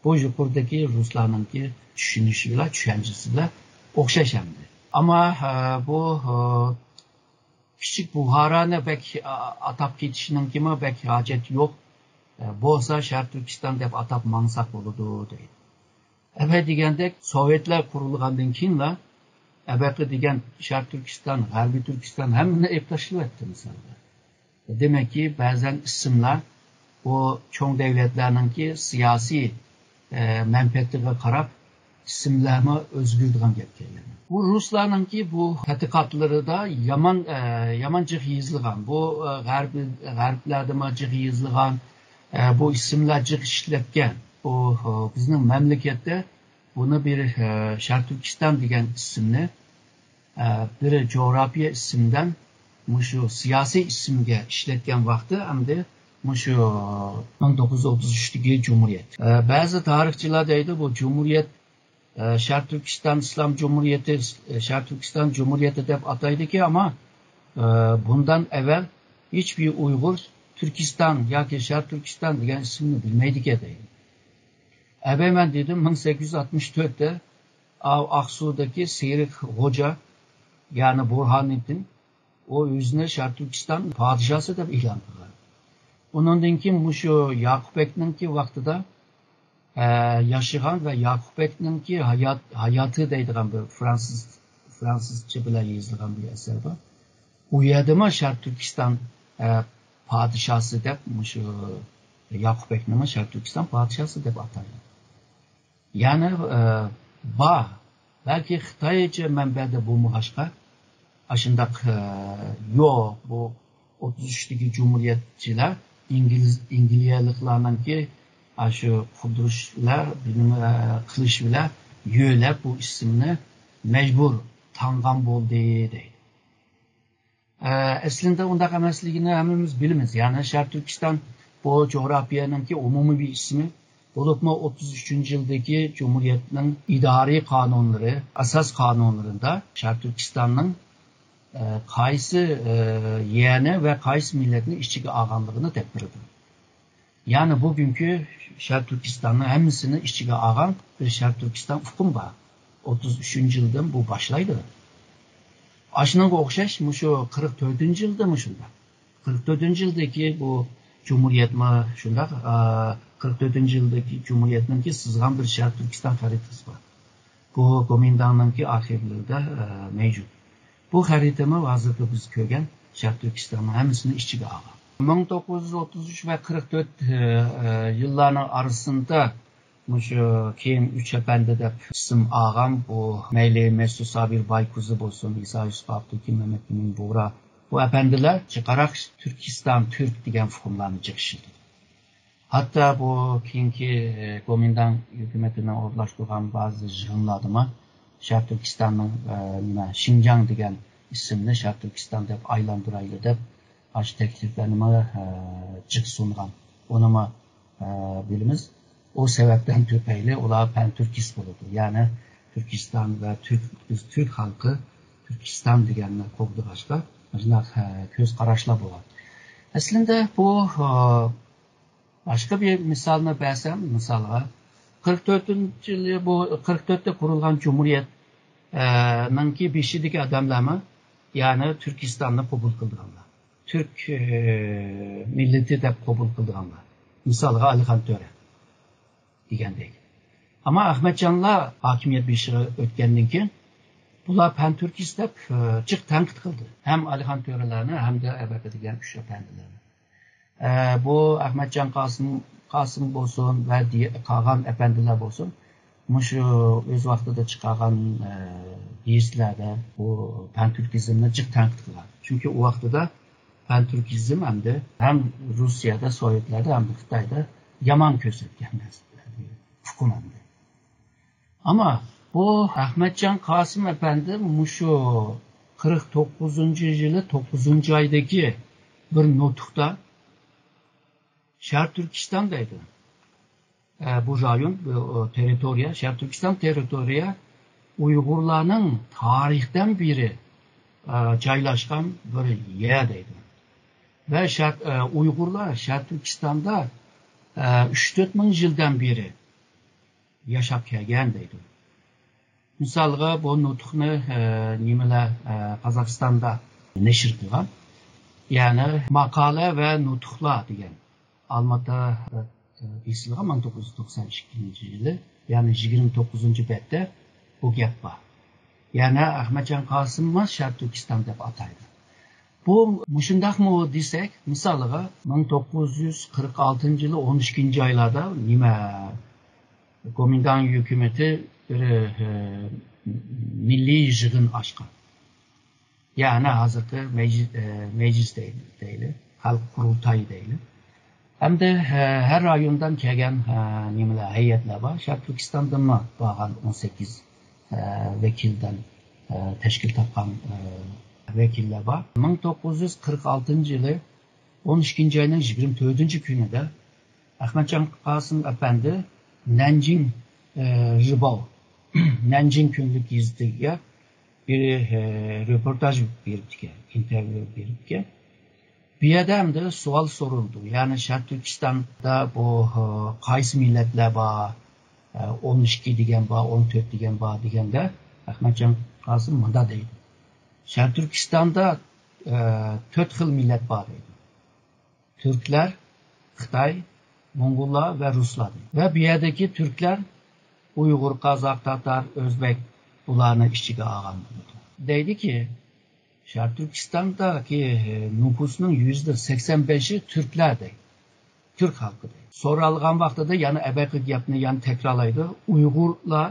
بۇ يۇقىرىدىكى رۇسلارنىڭكى چۈشىنىشى بىلەن، چۈشەنچىسى بىلەن ئوخشاش ئەمدى. ئەمما، ئە، بۇ، ئە، كىچىك بۇخارانى بەك، ئە، ئاتاپ كېتىشنىڭكىمۇ بەك ھاجەت يوق. ئە، بولسا شەرقىي تۈركىستان دەپ ئاتاپ ماڭساق بولىدۇ دەيدۇ. ئەبەي دېگەندەك، سوۋېتلار قۇرۇلغاندىن كېيىنلا ئەبەقى دېگەن شەرقىي تۈركىستان، غەربىي تۈركىستان ھەممىنى ئېلىپ تاشلىۋەتتى مىسالدا. دېمەككى، بەزەن ئىسىملار بۇ چوڭ دۆلەتلەرنىڭكى سىياسىي، ئە، مەنپەئەتىگە قاراپ ئىسىملارمۇ ئۆزگىرىدىغان گەپكەن. بۇ رۇسلارنىڭكى بۇ تەتقىقاتلىرىدا يامان، ئە، يامان جىق يېزىلغان. بۇ، ئە، غەرب، غەربلەردىمۇ جىق يېزىلغان. ئە، بۇ ئىسىملار جىق ئىشلەتكەن. بۇ، ئە، بىزنىڭ مەملىكەتتە بۇنى بىر، ئە، شەرقىي تۈركىستان دېگەن ئىسىمنى، ئە، بىر جۇغراپىيە ئىسىمدىن مۇشۇ سىياسىي ئىسىمگە ئىشلەتكەن ۋاقتى ئەمدى مۇشۇ مىڭ توققۇز يۈز ئوتتۇز ئۈچتىكى جۇمھۇرىيەت. ئە، بەزى تارىخچىلار دەيدۇ، بۇ جۇمھۇرىيەت، ئە، شەرقىي تۈركىستان ئىسلام جۇمھۇرىيىتى، ئە، شەرقىي تۈركىستان جۇمھۇرىيىتى دەپ ئاتايدىكەن، ئەمما، ئە، بۇندىن ئەۋۋەل ھېچبىر ئۇيغۇر تۈركىستان ياكى شەرقىي تۈركىستان دېگەن ئىسىمنى بىلمەيدىكەن دەيدۇ. ئەبەي مەن دېدىم، مىڭ سەككىز يۈز ئاتمىش تۆتتە ئاۋ ئاقسۇدىكى سېرىق خوجا، يەنى بۇرھانىدىن، ئۇ ئۆزىنى شەرقىي تۈركىستان پادىشاسى دەپ ئېلان قىلغان. ئۇنىڭدىن كېيىن مۇشۇ ياقۇپ بەگنىڭكى ۋاقتىدا، ئە، ياشىغان ۋە ياقۇپ بەگنىڭكى ھايات، ھاياتى دەيدىغان بىر فرانسىز، فرانسىزچە بىلەن يېزىلغان بىر ئەسەر بار. ئۇ يەردىمۇ شەرقىي تۈركىستان، ئە، پادىشاسى دەپ، مۇشۇ ياقۇپ بەگنىمۇ شەرقىي تۈركىستان پادىشاسى دەپ ئاتايدۇ. يەنى، ئە، بار. بەلكى خىتايچە مەنبەدە بۇمۇ باشقا. ئاشۇنداق، ئە، يوق، بۇ ئوتتۇز ئۈچتىكى جۇمھۇرىيەتچىلەر ئىنگلىز، ئىنگلىيەلىكلارنىڭكى ئاشۇ قۇدۇرۇش بىلەن، بىلىم، ئە، قىلىش بىلەن يۆلەپ بۇ ئىسىمنى مەجبۇر تاڭغان بولدى دەيدۇ. ئە، ئەسلىدە ئۇنداق ئەمەسلىكىنى ھەممىمىز بىلىمىز. يەنى شەرقىي تۈركىستان بۇ جۇغراپىيەنىڭكى ئومۇمىي بىر ئىسمى. بولۇپمۇ ئوتتۇز ئۈچىنچى يىلدىكى جۇمھۇرىيەتنىڭ ئىدارىي قانۇنلىرى، ئاساس قانۇنلىرىدا شەرقىي تۈركىستاننىڭ، ئە، قايسى، ئە، يەرنى ۋە قايسى مىللەتنى ئىچىگە ئالغانلىقىنى دەپ بېرىدۇ. يەنى بۈگۈنكى شەرقىي تۈركىستاننىڭ ھەممىسىنى ئىچىگە ئالغان بىر شەرقىي تۈركىستان ئۇقۇم بار. ئوتتۇز ئۈچىنچى يىلدىن بۇ باشلايدۇ. ئاشۇنىڭغا ئوخشاش مۇشۇ قىرىق تۆتىنچى يىلدىمۇ شۇنداق. قىرىق تۆتىنچى يىلدىكى بۇ جۇمھۇرىيەتمۇ شۇنداق، ئا، قىرىق تۆتىنچى يىلدىكى جۇمھۇرىيەتنىڭكى سىزغان بىر شەرقىي تۈركىستان خەرىتىسى بار. بۇ گومىنداڭنىڭكى ئارخىۋلىرىدا، ئە، مەۋجۇت. بۇ خەرىتىمۇ ھازىرقى بىز كۆرگەن شەرقىي تۈركىستاننىڭ ھەممىسىنى ئىچىگە ئالغان. مىڭ توققۇز يۈز ئوتتۇز ئۈچ ۋە قىرىق تۆت، ئە، ئە، يىللارنىڭ ئارىسىدا مۇشۇ كېيىن ئۈچ ئەپەندى دەپ ئىسىم ئالغان بۇ مەيلى مەسۇ سابىر بايكۇزى بولسۇن، ئىسا يۈسۈپ ئابدۇكىم، مەمەت ئىمىن بۇغرا، بۇ ئەپەندىلەر قاراق تۈركىستان، تۈرك دېگەن ئۇقۇملارنى جىق ئىشلىتىدۇ. ھەتتا بۇ كېيىنكى، ئە، گومىنداڭ ھۆكۈمىتىنىڭ ئورۇنلاشتۇرغان بەزى يىغىنلاردىمۇ شەرقىي تۈركىستاننىڭ، ئە، نېمە، شىنجاڭ دېگەن ئىسىمنى شەرقىي تۈركىستان دەپ ئايلاندۇرايلى دەپ ئاشۇ تەكلىپلەرنىمۇ، ئە، جىق سۇنغان. ئۇنىمۇ، ئە، بىلىمىز. ئۇ سەۋەبتىن تۈپەيلى ئۇلار پەن تۈركىست بولىدۇ. يەنى تۈركىستان ۋە تۈرك، بىز تۈرك خەلقى تۈركىستان دېگەننى قوغدىغاچقا، مۇشۇنداق، ئە، كۆز قاراشلار بولغان. ئەسلىندە بۇ، ئە، باشقا بىر مىسالنى بەرسەم، مىسالغا، قىرىق تۆتىنچى يىلى بۇ قىرىق تۆتتە قۇرۇلغان جۇمھۇرىيەت، ئە، نىڭكى بېشىدىكى ئادەملەرمۇ، يەنى تۈركىستاننى قوبۇل قىلىدىغانلار، تۈرك، ئە، مىللىتى دەپ قوبۇل قىلىدىغانلار. مىسالغا، ئەلىخان تۆرە دېگەندەك. ئەمما ئەخمەتجانلار ھاكىمىيەت بېشىغا ئۆتكەندىن كېيىن، بۇلار پەن تۈركىست دەپ، ئە، جىق تەنقىد قىلدى. ھەم ئەلىخان تۆرىلەرنى، ھەمدە ئەبەقە دېگەن ئۈچ ئەپەندىلەرنى. ئە، بۇ ئەخمەتجان قاسىم، قاسىم بولسۇن ۋە دى-، قالغان ئەپەندىلەر بولسۇن، مۇشۇ ئۆز ۋاقتىدا چىقارغان، ئە، گېزىتلەردە بۇ پەنتۈركىزمنى جىق تەنقىد قىلغان. چۈنكى ئۇ ۋاقتىدا پەنتۈركىزم ئەمدى ھەم روسىيەدە، سوۋېتلەردە، ھەم خىتايدا يامان كۆرسەتكەن نەرسە، ئۇقۇم ئەمدى. ئەمما بۇ ئەخمەتجان قاسىم ئەپەندى مۇشۇ قىرىق توققۇزىنچى يىلى توققۇزىنچى ئايدىكى بىر نۇتۇقتا شەرقىي تۈركىستان دەيدۇ. ئە، بۇ رايون، بۇ، ئۇ، تېررىتورىيە، شەرقىي تۈركىستان تېررىتورىيە ئۇيغۇرلارنىڭ تارىختىن بېرى، ئە، جايلاشقان بىر يەر دەيدۇ. ۋە شەرق-، ئە، ئۇيغۇرلار شەرقىي تۈركىستاندا، ئە، ئۈچ تۆت مىڭ يىلدىن بېرى ياشاپ كەلگەن دەيدۇ. مىسالغا، بۇ نۇتۇقنى، ئە، نېمىلەر، ئە، قازاقىستاندا نەشر قىلغان. يەنى ماقالە ۋە نۇتۇقلار دېگەن ئالماتا، ئە، بېسىلغان مىڭ توققۇز يۈز توقسان ئىككىنچى يىلى، يەنى يىگىرمە توققۇزىنچى بەتتە بۇ گەپ بار. يەنى ئەخمەتجان قاسىممۇ شەرقىي تۈركىستان دەپ ئاتايدۇ. بۇ مۇشۇنداقمۇ دېسەك، مىسالىغا، مىڭ توققۇز يۈز قىرىق ئالتىنچى يىلى ئون ئىككىنچى ئايلاردا نېمە، گومىنداڭ ھۆكۈمىتى بىر، ئە، مىللىي يىغىن ئاچقان. يەنى ھازىرقى مەجلىس، ئە، مەجلىس دەيلى، دەيلى، خەلق قۇرۇلتايى دەيلى. ھەمدە، ئە، ھەر رايوندىن كەلگەن، ئە، نېمىلەر، ھەيئەتلەر بار. شەرقىي تۈركىستاندىنمۇ بارغان ئون سەككىز، ئە، ۋەكىلدىن، ئە، تەشكىل تاپقان، ئە، ۋەكىللەر بار. مىڭ توققۇز يۈز قىرىق ئالتىنچى يىلى ئون ئىككىنچى ئاينىڭ يىگىرمە تۆتىنچى كۈنىدە ئەخمەتجان قاسىم ئەپەندى نەنجىڭ، ئە، رىباۋ، نەنجىڭ كۈنلۈك گېزىتىگە بىر، ئە، رېپورتاژ بېرىپتىكەن، ئىنتېرۋيۇ بېرىپتىكەن. بۇ يەردە ئەمدى سوئال سورىلىدۇ. يەنى شەرقىي تۈركىستاندا بۇ، ئە، قايسى مىللەتلەر بار؟ ئە، ئون ئىككى دېگەن بار، ئون تۆت دېگەن بار دېگەندە ئەخمەتجان قاسىم مۇنداق دەيدۇ. شەرقىي تۈركىستاندا، ئە، تۆت خىل مىللەت بار دەيدۇ. تۈركلەر، خىتاي، موڭغۇللار ۋە رۇسلار دەيدۇ. ۋە بۇ يەردىكى تۈركلەر ئۇيغۇر، قازاق، تاتار، ئۆزبەك بۇلارنى ئىچىگە ئالغان بولىدۇ. دەيدۇكى، شەرقىي تۈركىستاندىكى، ئە، نوپۇسنىڭ يۈزدە سەكسەن بەشى تۈركلەر دەيدۇ. تۈرك خەلقى دەيدۇ. سورالغان ۋاقتىدا يەنە ئەبەقى گەپنى يەنە تەكرارلايدۇ. ئۇيغۇرلار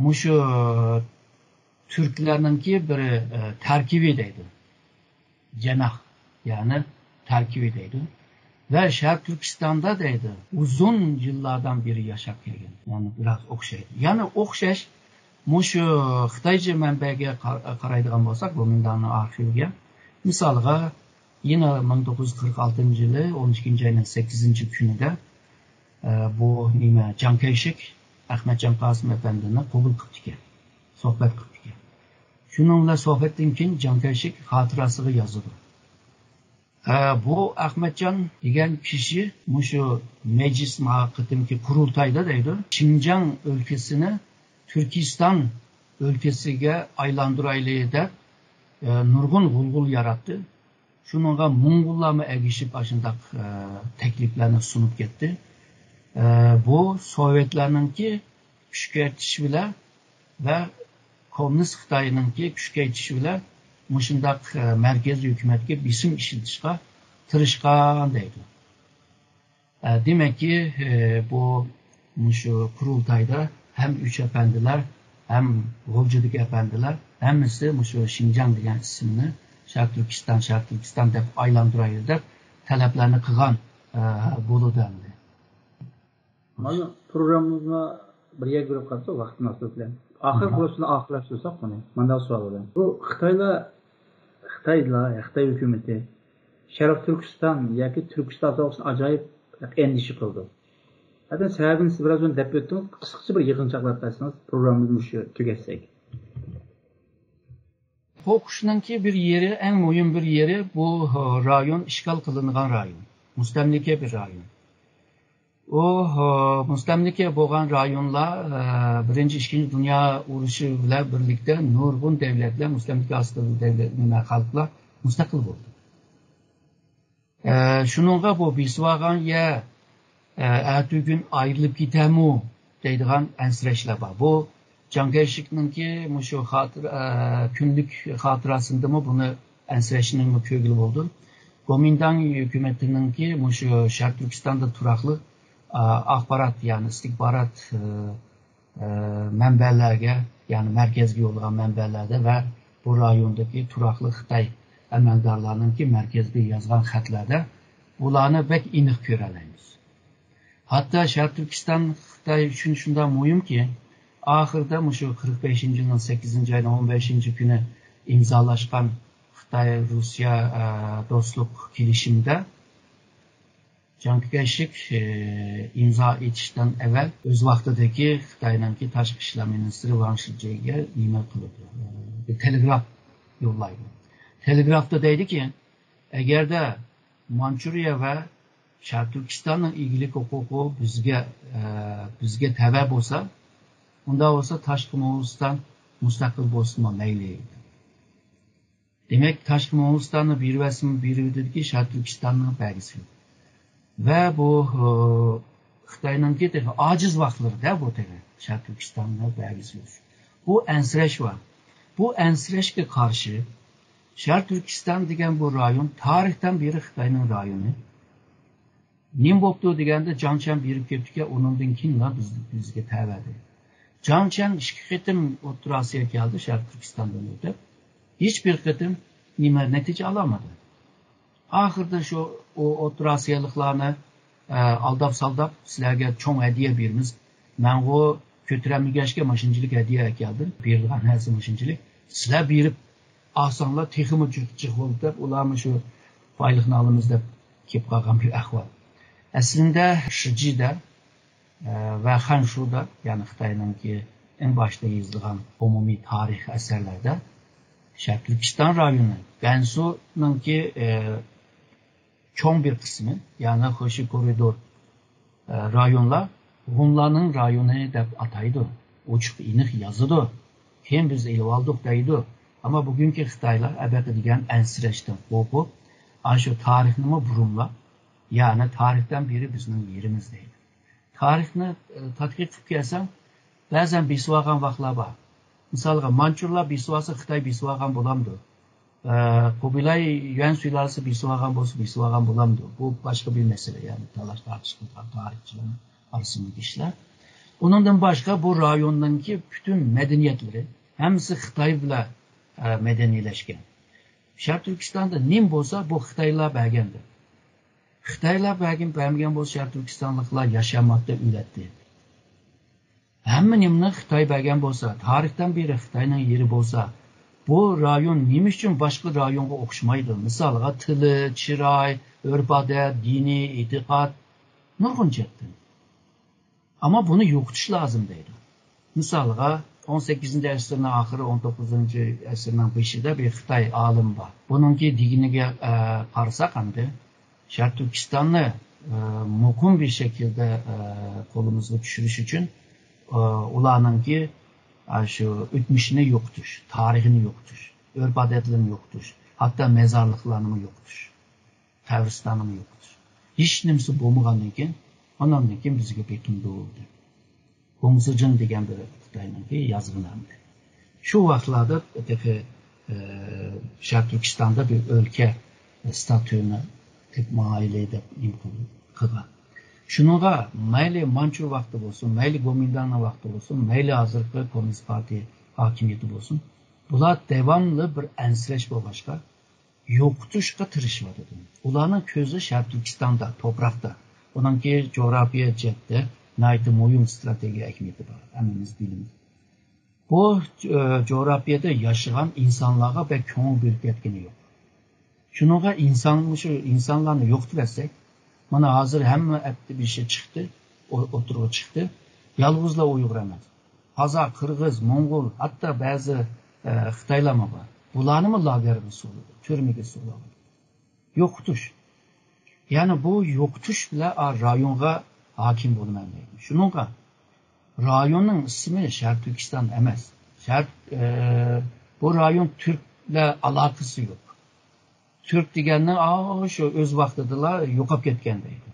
مۇشۇ تۈركلەرنىڭكى بىر، ئە، تەركىبى دەيدۇ. جەناھ، يەنى تەركىبى دەيدۇ. ۋە شەرقىي تۈركىستاندا دەيدۇ، ئۇزۇن يىللاردىن بېرى ياشاپ كەلگەن. يەنى بىراز ئوخشايدۇ. يەنى ئوخشاش مۇشۇ خىتايچە مەنبەگە قار-، قارايدىغان بولساق، گومىنداڭنىڭ ئارخىۋىگە، مىسالغا، يەنە مىڭ توققۇز يۈز قىرىق ئالتىنچى يىلى ئون ئىككىنچى ئاينىڭ سەككىزىنچى كۈنىدە، ئە، بۇ نېمە، جاڭ كەيشىك ئەخمەتجان قاسىم ئەپەندىنى قوبۇل قىپتىكەن، سۆھبەت قىپتىكەن. شۇنىڭ بىلەن سۆھبەتتىن كېيىن جاڭ كەيشىك خاتىرىسىغا يازىدۇ. ئە، بۇ ئەخمەتجان دېگەن كىشى مۇشۇ مەجلىس، ما قېتىمكى قۇرۇلتايدا دەيدۇ، شىنجاڭ ئۆلكىسىنى تۈركىستان ئۆلكىسىگە ئايلاندۇرايلى دەپ، ئە، نۇرغۇن غۇلغۇلا ياراتتى. شۇنىڭغا موڭغۇللارمۇ ئەگىشىپ ئاشۇنداق، ئە، تەكلىپلەرنى سۇنۇپ كەتتى. ئە، بۇ سوۋېتلارنىڭكى كۈچەيتىشى بىلەن ۋە كوممۇنىست خىتاينىڭكى كۈچەيتىشى بىلەن مۇشۇنداق، ئە، مەركىزىي ھۆكۈمەتكە بېسىم ئىشلىتىشقا تىرىشقان دەيدۇ. ئە، دېمەككى، ئە، بۇ مۇشۇ قۇرۇلتايدا ھەم ئۈچ ئەپەندىلەر، ھەم غۇلجىدىكى ئەپەندىلەر، ھەممىسى مۇشۇ شىنجاڭ دېگەن ئىسىمنى شەرقىي تۈركىستان، شەرقىي تۈركىستان دەپ ئايلاندۇرايلى دەپ تەلەپلەرنى قىلغان، ئە، بولىدۇ ئەمدى. مانا پروگراممىمىزمۇ بىر يەرگە بېرىپ قالسا ۋاقىت مۇناسىۋىتى بىلەن. ئاخىرقى بولۇشىنى ئاخىرلاشتۇرساق بۇنى. مانداق سوئال بىلەن. بۇ خىتايلار، خىتايلار، خىتاي ھۆكۈمىتى شەرقىي تۈركىستان ياكى تۈركىستان توغرىسىدا ئاجايىپ ئەندىشە قىلىدۇ. ھەتتا سەۋەبىنى سىز بىراز ئۇنى دەپ ئۆتتىڭىز. قىسقىچە بىر يىغىنچاقلاپ بەرسىڭىز، پروگراممىمىزنى مۇشۇ تۈگەتسەك. قورقۇشنىڭكى بىر يېرى، ئەڭ مۇھىم بىر يېرى، بۇ، ھە، رايون ئىشغال قىلىنغان رايون، مۇستەملىكە بىر رايون. ئۇ، ھە، مۇستەملىكە بولغان رايونلار، ھە، بىرىنچى، ئىككىنچى دۇنيا ئۇرۇشى بىلەن بىرلىكتە نۇرغۇن دەۋلەتلەر، مۇستەملىكە ئاستىدىكى دەۋلەت، نېمە، خەلقلەر مۇستەقىل بولدى. ئە، شۇنىڭغا بۇ بېسىۋالغان يەر، ئە، ئەتىگۈن ئايرىلىپ كېتەرمۇ دەيدىغان ئەنسىرەشلەر بار. بۇ جاڭ كەيشىكنىڭكى مۇشۇ خاتىرە، ئە، كۈنلۈك خاتىرىسىندىمۇ بۇنى ئەنسىرەشنىمۇ كۆرگىلى بولىدۇ. گومىنداڭ ھۆكۈمىتىنىڭكى مۇشۇ شەرقىي تۈركىستاندا تۇراقلىق، ئە، ئاخبارات، يەنى ئىستىخبارات، ئە، ئە، مەنبەلەرگە، يەنى مەركەزگە يوللىغان مەنبەلەردە ۋە بۇ رايوندىكى تۇراقلىق خىتاي ئەمەلدارلارنىڭكى مەركەزگە يازغان خەتلەردە بۇلارنى بەك ئېنىق كۆرەلەيمىز. ھەتتا شەرقىي تۈركىستان خىتاي ئۈچۈن شۇنداق مۇھىمكى، ئاخىرىدا مۇشۇ قىرىق بەشىنچى يىلنىڭ سەككىزىنچى ئاينىڭ ئون بەشىنچى كۈنى ئىمزالاشقان خىتاي-روسىيە، ئە، دوستلۇق كېلىشىمىدە جاڭ كەيشىك، ئى، ئىمزا ئېتىشتىن ئەۋەل ئۆز ۋاقتىدىكى خىتاينىڭكى تاشقى ئىشلار مىنىستىرى ۋاڭ شىجيەگە نېمە قىلىدۇ؟ ئى، بىر تېلېگراف يوللايدۇ. تېلېگرافتا دەيدىكى، ئەگەردە مانچۇرىيە ۋە شەرقىي تۈركىستاننىڭ ئىگىلىك ھوقۇقى بىزگە، ئى، بىزگە تەۋە بولسا، ئۇنداق بولسا تاشقى موڭغۇلىستان مۇستەقىل بولسىمۇ مەيلى. دېمەك، تاشقى موڭغۇلىستاننى بېرىۋەتسىمۇ بېرىۋېتىدىكى، شەرقىي تۈركىستاننى بەرگۈسى يوق. ۋە بۇ، ئى، خىتاينىڭكى تېخى ئاجىز ۋاقىتلىرىدا بۇ تېخى شەرقىي تۈركىستاننى بەرگۈسى يوق. بۇ ئەنسىرەش بار. بۇ ئەنسىرەشكە قارشى شەرقىي تۈركىستان دېگەن بۇ رايون تارىختىن بېرى خىتاينىڭ رايونى. نېمە بوپتۇ دېگەندە، جاڭ چيەن بېرىپ كەپتىكەن، ئۇنىڭدىن كېيىنلا بىز، بىزگە تەۋەدى. جاڭ چيەن ئىككى قېتىم ئوتتۇرا ئاسىياغا كەلدى، شەرقىي تۈركىستاندىن ئۆتۈپ. ھېچ بىر قېتىم نېمە نەتىجە ئالالمىدى. ئاخىرىدا شۇ ئۇ ئوتتۇرا ئاسىيالىقلارنى، ئە، ئالداپ سالداپ، سىلەرگە چوڭ ھەدىيە بېرىمىز. مەنغۇ كۆتۈرەلمىگەچكە ماشىنىچىلىك ھەدىيە ئەكەلدىم. بېرىدىغان نەرسە ماشىنىچىلىك. سىلەر بېرىپ ئالساڭلار تېخىمۇ جىق، جىق بولىدۇ دەپ، ئۇلارمۇ شۇ بايلىقنى ئالىمىز دەپ كېلىپ قالغان بىر ئەھۋال. ئەسلىندە شىجىدە، ئە، ۋە خەنشۇدا، يەنى خىتاينىڭكى ئەڭ باشتا يېزىلغان ئومۇمىي تارىخىي ئەسەرلەردە شەرقىي تۈركىستان رايونى، گەنسۇنىڭكى، ئە، چوڭ بىر قىسمى، يەنى خۇشى كورىدور، ئە، رايونلار ھونلارنىڭ رايونى دەپ ئاتايدۇ. ئوچۇق ئېنىق يازىدۇ. كېيىن بىز ئېلىۋالدۇق دەيدۇ. ئەمما بۈگۈنكى خىتايلار ئەبەقە دېگەن ئەنسىرەشتىن قورقۇپ، ئاشۇ تارىخنىمۇ بۇرۇملاپ، يەنى تارىختىن بېرى بىزنىڭ يېرىمىز دەيدۇ. تارىخنى، ئە، تەتقىق قىلىپ كەلسەڭ، بەزەن بېسىۋالغان ۋاقىتلار بار. مىسالغا، مانچۇرلار بېسىۋالسا، خىتاي بېسىۋالغان بولامدۇ؟ ئە، قۇبىلاي يۈەن سۇلالىسى بېسىۋالغان بولسا، بېسىۋالغان بولامدۇ؟ بۇ باشقا بىر مەسىلە، يەنى تالاش تارتىش قىلىدىغان تارىخچىلارنىڭ ئارىسىندىكى ئىشلار. ئۇنىڭدىن باشقا، بۇ رايوننىڭكى پۈتۈن مەدەنىيەتلىرى، ھەممىسى خىتاي بىلەن، ئە، مەدەنىيلەشكەن. شەرقىي تۈركىستاندا نېمە بولسا، بۇ خىتايلار بەرگەندە. خىتايلار بەرگەن، بەرمىگەن بولسا، شەرقىي تۈركىستانلىقلار ياشاماتتى، ئۆلەتتى. ھەممە نېمىنى خىتاي بەرگەن بولسا، تارىختىن بېرى خىتاينىڭ يېرى بولسا، بۇ رايون نېمە ئۈچۈن باشقا رايونغا ئوخشىمايدۇ؟ مىسالغا، تىلى، چىراي، ئۆرپ-ئادەت، دىنىي ئېتىقاد، نۇرغۇن جەھەتتىن. ئەمما بۇنى يوقىتىش لازىم دەيدۇ. مىسالغا، ئون سەككىزىنچى ئەسىرنىڭ ئاخىرى، ئون توققۇزىنچى ئەسىرنىڭ بېشىدا بىر خىتاي ئالىمى بار. بۇنىڭكى دېگىنىگە، ئە، قارىساق ئەمدى، شەرقىي تۈركىستاننى، ئە، مۇقىم بىر شەكىلدە، ئە، قولىمىزغا چۈشۈرۈش ئۈچۈن، ئە، ئۇلارنىڭكى، ئە، شۇ ئۆتمۈشىنى يوقىتىش، تارىخىنى يوقىتىش، ئۆرپ-ئادەتلىرىنى يوقىتىش، ھەتتا مەزارلىقلارنىمۇ يوقىتىش، قەبرىستاننىمۇ يوقىتىش. ھېچ نېمىسى بولمىغاندىن كېيىن، ئاناندىن كېيىن بىزگە بېكىندۇ دېدى. ھوڭ سىجىن دېگەن بىر خىتاينىڭكى يازغىنى ئەمدى. شۇ ۋاقىتلاردا تېخى، ئە، شەرقىي تۈركىستاندا بىر ئۆلكە ستاتۇسىنى ئېلىپ ماڭايلى دەپ نېمە قىل-، قىلغان. شۇنىڭغا مەيلى مانچۇ ۋاقتى بولسۇن، مەيلى گومىنداڭنىڭ ۋاقتى بولسۇن، مەيلى ھازىرقى كوممۇنىست پارتىيە ھاكىمىيىتى بولسۇن، بۇلار داۋاملىق بىر ئەنسىرەش بولغاچقا، يوقىتىشقا تىرىشىۋاتىدۇ. ئۇلارنىڭ كۆزى شەرقىي تۈركىستاندا، توپراقتا. ئۇنىڭكى جۇغراپىيە جەھەتتە ناھايىتى مۇھىم ئىستراتېگىيە ئەھمىيىتى بار. ھەممىمىز بىلىمىز. بۇ، ئە، جۇغراپىيەدە ياشىغان ئىنسانلارغا بەك كۆڭۈل بۆلۈپ يەتكىنى يوق. شۇنىڭغا ئىنسان، مۇشۇ ئىنسانلارنى يوقىتىۋەتسەك، مانا ھازىر ھەممە ئەپتى بېشى چىقتى، ئو-، ئوتتۇرىغا چىقتى. يالغۇزلا ئۇيغۇر ئەمەس. قازاق، قىرغىز، موڭغۇل، ھەتتا بەزى، ئە، خىتايلارمۇ بار. بۇلارنىمۇ لاگېرغا سولىدى، تۈرمىگە سولىدى. يوقىتىش. يەنى بۇ يوقىتىش بىلەن، ئا، رايونغا ھاكىم بولىمەن دەيدۇ. شۇنىڭغا رايوننىڭ ئىسمى شەرقىي تۈركىستان ئەمەس. شەرق، ئە، بۇ رايون تۈرك بىلەن ئالاقىسى يوق. تۈرك دېگەننى، ئا، شۇ ئۆز ۋاقتىدىلا يوقاپ كەتكەن دەيدۇ.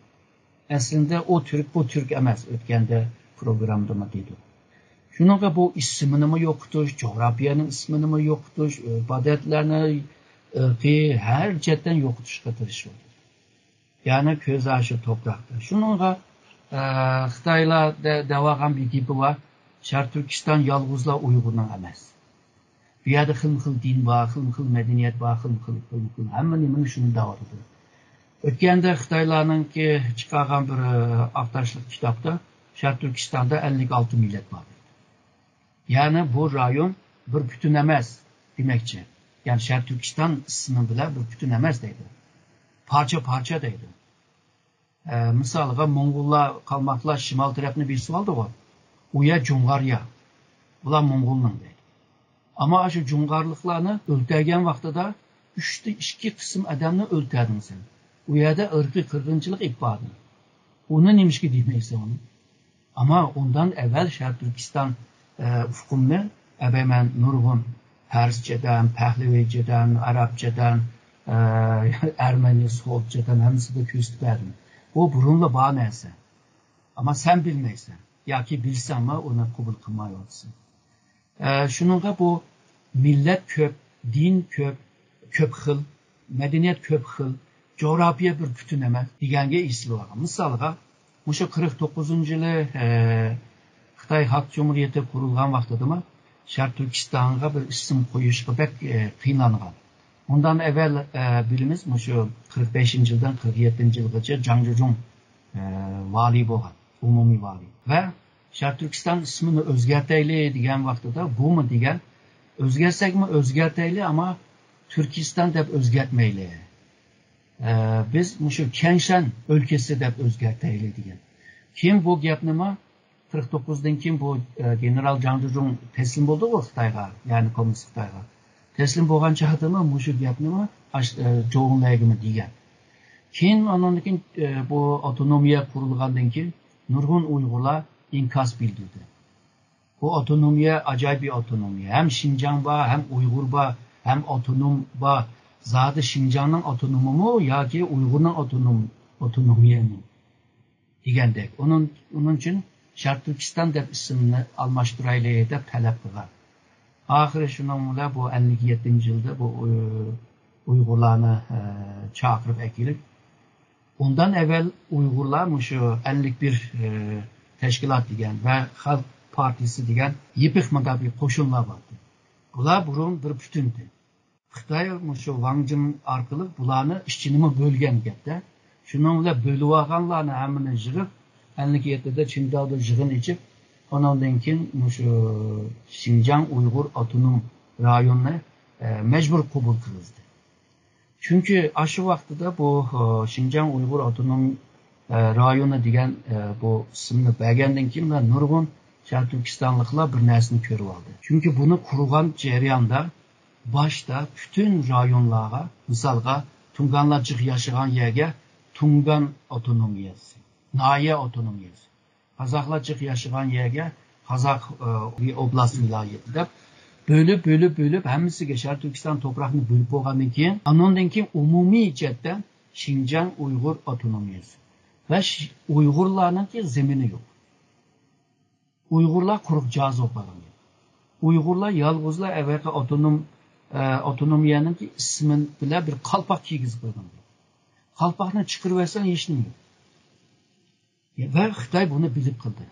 ئەسلىدە ئۇ تۈرك، بۇ تۈرك ئەمەس، ئۆتكەندە پروگراممىدىمۇ دېدۇق. شۇنىڭغا بۇ ئىسمىنىمۇ يوقىتىش، جۇغراپىيەنىڭ ئىسمىنىمۇ يوقىتىش، ئۆرپ-ئادەتلەرنى، ئىرقىي ھەر جەھەتتىن يوقىتىشقا تىرىشىۋاتىدۇ. يەنى كۆز ئاشۇ توپراقتا. شۇنىڭغا، ئە، خىتايلار دە-، دەۋالغان بىر گېپى بار، شەرقىي تۈركىستان يالغۇزلا ئۇيغۇرنىڭ ئەمەس. بۇ يەردە خىلمۇ خىل دىن بار، خىلمۇ خىل مەدەنىيەت بار، خىلمۇ خىل، خىلمۇ خىل. ھەممە نېمىنى شۇنى دەۋاتىدۇ. ئۆتكەندە خىتايلارنىڭكى چىقارغان بىر، ئە، ئاق تاشلىق كىتابتا شەرقىي تۈركىستاندا ئەللىك ئالتە مىللەت بار دەيدۇ. يەنى بۇ رايون بىر پۈتۈن ئەمەس دېمەكچى. يەنى شەرقىي تۈركىستان ئىسمى بىلەن بىر پۈتۈن ئەمەس دەيدۇ. پارچە-پارچە دەيدۇ. ئە، مىسالغا، موڭغۇللار، قالماقلار شىمال تەرەپنى بېسىۋالدىغۇ. ئۇ يەر جۇڭغار يەر. بۇلار موڭغۇلنىڭ دەيدۇ. ئەمما ئاشۇ جۇڭغارلىقلارنى ئۆلتۈرگەن ۋاقتىدا ئۈچتە ئىككى قىسىم ئادەمنى ئۆلتۈردۈڭ سەن. ئۇ يەردە ئىرقىي قىرغىنچىلىق ئېلىپ باردىڭ. ئۇنى نېمىشقا دېمەيسەن ئۇنى؟ ئەمما ئۇندىن ئەۋۋەل شەرقىي تۈركىستان، ئە، ئۇقۇمنى ئەۋەل مەن نۇرغۇن پارسچىدىن، پەھلىۋىچىدىن، ئەرەبچىدىن، ئە، ئەرمەنى، سوغۇقچىدىن ھەممىسىدە كۆرسىتىپ بەردىم. بۇ بۇرۇنلا بار نەرسە. ئەمما سەن بىلمەيسەن. ياكى بىلسەڭمۇ ئۇنى قوبۇل قىلمايۋاتىسەن. ئە، شۇنىڭغا بۇ مىللەت كۆپ، دىن كۆپ، كۆپ خىل، مەدەنىيەت كۆپ خىل، جۇغراپىيە بىر پۈتۈن ئەمەس دېگەنگە ئېسىلىۋالغان. مىسالغا، مۇشۇ قىرىق توققۇزىنچى يىلى، ئە، خىتاي خەلق جۇمھۇرىيىتى قۇرۇلغان ۋاقتىدىمۇ شەرقىي تۈركىستانغا بىر ئىسىم قويۇشقا بەك، ئە، قىينالغان. ئۇندىن ئەۋۋەل، ئە، بىلىمىز، مۇشۇ قىرىق بەشىنچى يىلدىن قىرىق يەتتىنچى يىلغىچە جاڭ جۇجۇڭ، ئە، ۋالىي بولغان، ئومۇمىي ۋالىي. ۋە شەرقىي تۈركىستان ئىسمىنى ئۆزگەرتەيلى دېگەن ۋاقتىدا، بۇمۇ دېگەن، ئۆزگەرتسەكمۇ ئۆزگەرتەيلى، ئەمما تۈركىستان دەپ ئۆزگەرتمەيلى. ئە، بىز مۇشۇ كەنشەن ئۆلكىسى دەپ ئۆزگەرتەيلى دېگەن. كېيىن بۇ گەپنىمۇ قىرىق توققۇزدىن كېيىن بۇ، ئە، گېنېرال جاڭ جۇجۇڭ تەسلىم بولدىغۇ خىتايغا، يەنى كوممۇنىست خىتايغا. تەسلىم بولغان چاغدىمۇ مۇشۇ گەپنىمۇ ئاش-، ئە، جوۋۇڭلەيگىمۇ دېگەن. كېيىن ئانىڭدىن كېيىن، ئە، بۇ ئاپتونومىيە قۇرۇلغاندىن كېيىن نۇرغۇن ئۇيغۇرلار ئىنكاس بىلدۈردى. بۇ ئاپتونومىيە ئاجايىپ بىر ئاپتونومىيە. ھەم شىنجاڭ بار، ھەم ئۇيغۇر بار، ھەم ئاپتونوم بار. زادى شىنجاڭنىڭ ئاپتونومىمۇ ياكى ئۇيغۇرنىڭ ئاپتونوم-، ئاپتونومىيەمۇ دېگەندەك. ئۇنىڭ، ئۇنىڭ ئۈچۈن شەرقىي تۈركىستان دەپ ئىسىمنى ئالماشتۇرايلى دەپ تەلەپ قىلغان. ئاخىرى شۇنىڭ بىلەن بۇ ئەللىك يەتتىنچى يىلدا بۇ ئۇي-، ئۇيغۇرلارنى، ئە، چاقىرىپ ئەكېلىپ، ئۇندىن ئەۋۋەل ئۇيغۇرلار مۇشۇ ئەللىك بىر، ئە، تەشكىلات دېگەن ۋە خەلق پارتىيىسى دېگەن يېپىق مۇنداق بىر قوشۇنلار بار ئىدى. بۇلار بۇرۇن بىر پۈتۈن ئىدى. خىتاي مۇشۇ ۋاڭ جىن ئارقىلىق بۇلارنى ئىچىنىمۇ بۆلگەن گەپتە. شۇنىڭ بىلەن بۆلۈۋالغانلارنى ھەممىنى يىغىپ، ئەللىك يەتتىدە چىڭداۋدا يىغىن ئېچىپ، ئۇنىڭدىن كېيىن مۇشۇ شىنجاڭ ئۇيغۇر ئاپتونوم رايونىنى، ئە، مەجبۇر قوبۇل قىلغۇزدى. چۈنكى ئاشۇ ۋاقتىدا بۇ، ئە، شىنجاڭ ئۇيغۇر ئاپتونوم، ئە، رايونى دېگەن، ئە، بۇ ئىسىمنى بەرگەندىن كېيىن نۇرغۇن شەرقىي تۈركىستانلىقلار بىر نەرسىنى كۆرۈۋالدى. چۈنكى بۇنى قۇرغان جەرياندا باشتا پۈتۈن رايونلارغا، مىسالغا، تۇڭگانلار جىق ياشىغان يەرگە تۇڭگان ئاپتونومىيەسى، ناھىيە ئاپتونومىيەسى، قازاقلار جىق ياشىغان يەرگە قازاق، ئى، ئوبلاست ۋىلايىتى دەپ بۆلۈپ، بۆلۈپ، بۆلۈپ، ھەممىسىگە شەرقىي تۈركىستان توپراقنى بۆلۈپ بولغاندىن كېيىن، ئانىڭدىن كېيىن ئومۇمىي جەھەتتە شىنجاڭ ئۇيغۇر ئاپتونومىيەسى ۋە شى-، ئۇيغۇرلارنىڭكى زېمىنى يوق. ئۇيغۇرلار قۇرۇق جازا بولۇپ قالغان. ئۇيغۇرلار يالغۇزلا ئەۋەقە ئاپتونوم، ئە، ئاپتونومىيەنىڭكى ئىسمى بىلەن بىر قالپاق كىيگۈزۈپ قويغان. قالپاقنى چىقىرىۋەتسەڭ ھېچنېمە يوق. ۋە خىتاي بۇنى بىلىپ قىلدى.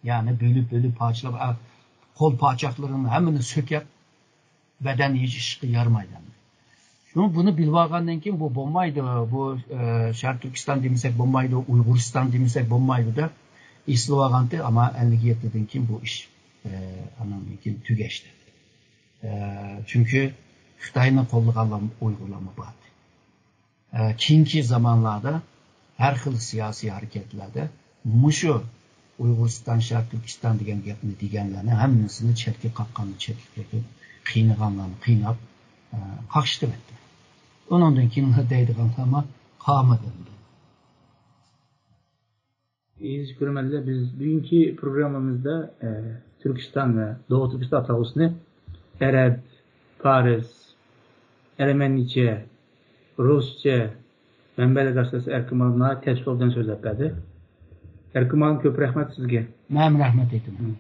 يەنى بۆلۈپ بۆلۈپ پارچىلاپ، قول پاچاقلىرىنى ھەممىنى سۆكەپ، بەدەن ھېچ ئىشقا يارىمايدۇ ئەمدى. شۇڭا بۇنى بىلىپ ئالغاندىن كېيىن بۇ بولمايدۇ، بۇ شەرقىي تۈركىستان دېمىسەك بولمايدۇ، ئۇيغۇرىستان دېمىسەك بولمايدۇ دەپ ئېسىلىپ ئالغانتى. ئەمما ئەللىك يەتتىدىن كېيىن بۇ ئىش ئانىڭدىن كېيىن تۈگەشتى. چۈنكى خىتاينى قوللىغانلار ئۇيغۇرلارمۇ بار. كېيىنكى زامانلاردا ھەر خىل سىياسىي ھەرىكەتلەردە مۇشۇ ئۇيغۇرىستان، شەرقىي تۈركىستان دېگەن گەپنى دېگەنلەرنى ھەممىسىنى چەتكە قاققاننى چەتكە قېقىپ، قىينىغانلارنى قىيناپ، قاقشىتىۋەتتى. ئۇنىڭدىن كېيىن دەيدىغانلارمۇ قالمىدى ئەمدى. ئەزىز كۆرۈرمەنلەر، بىز بۈگۈنكى پروگراممىمىزدا تۈركىستان ۋە دوغۇ تۈركىستان ئاتالغۇسىنى ئەرەب، پارس، ئەرمەنچە، رۇسچە مەنبەلەرگە ئاساسەن ئەركىن مالىم ناھايىتى تەپسىلىي بىلەن سۆزلەپ بەردى. ئەركىن مالىم، كۆپ رەھمەت سىزگە. مەن رەھمەت ئېيتىمەن.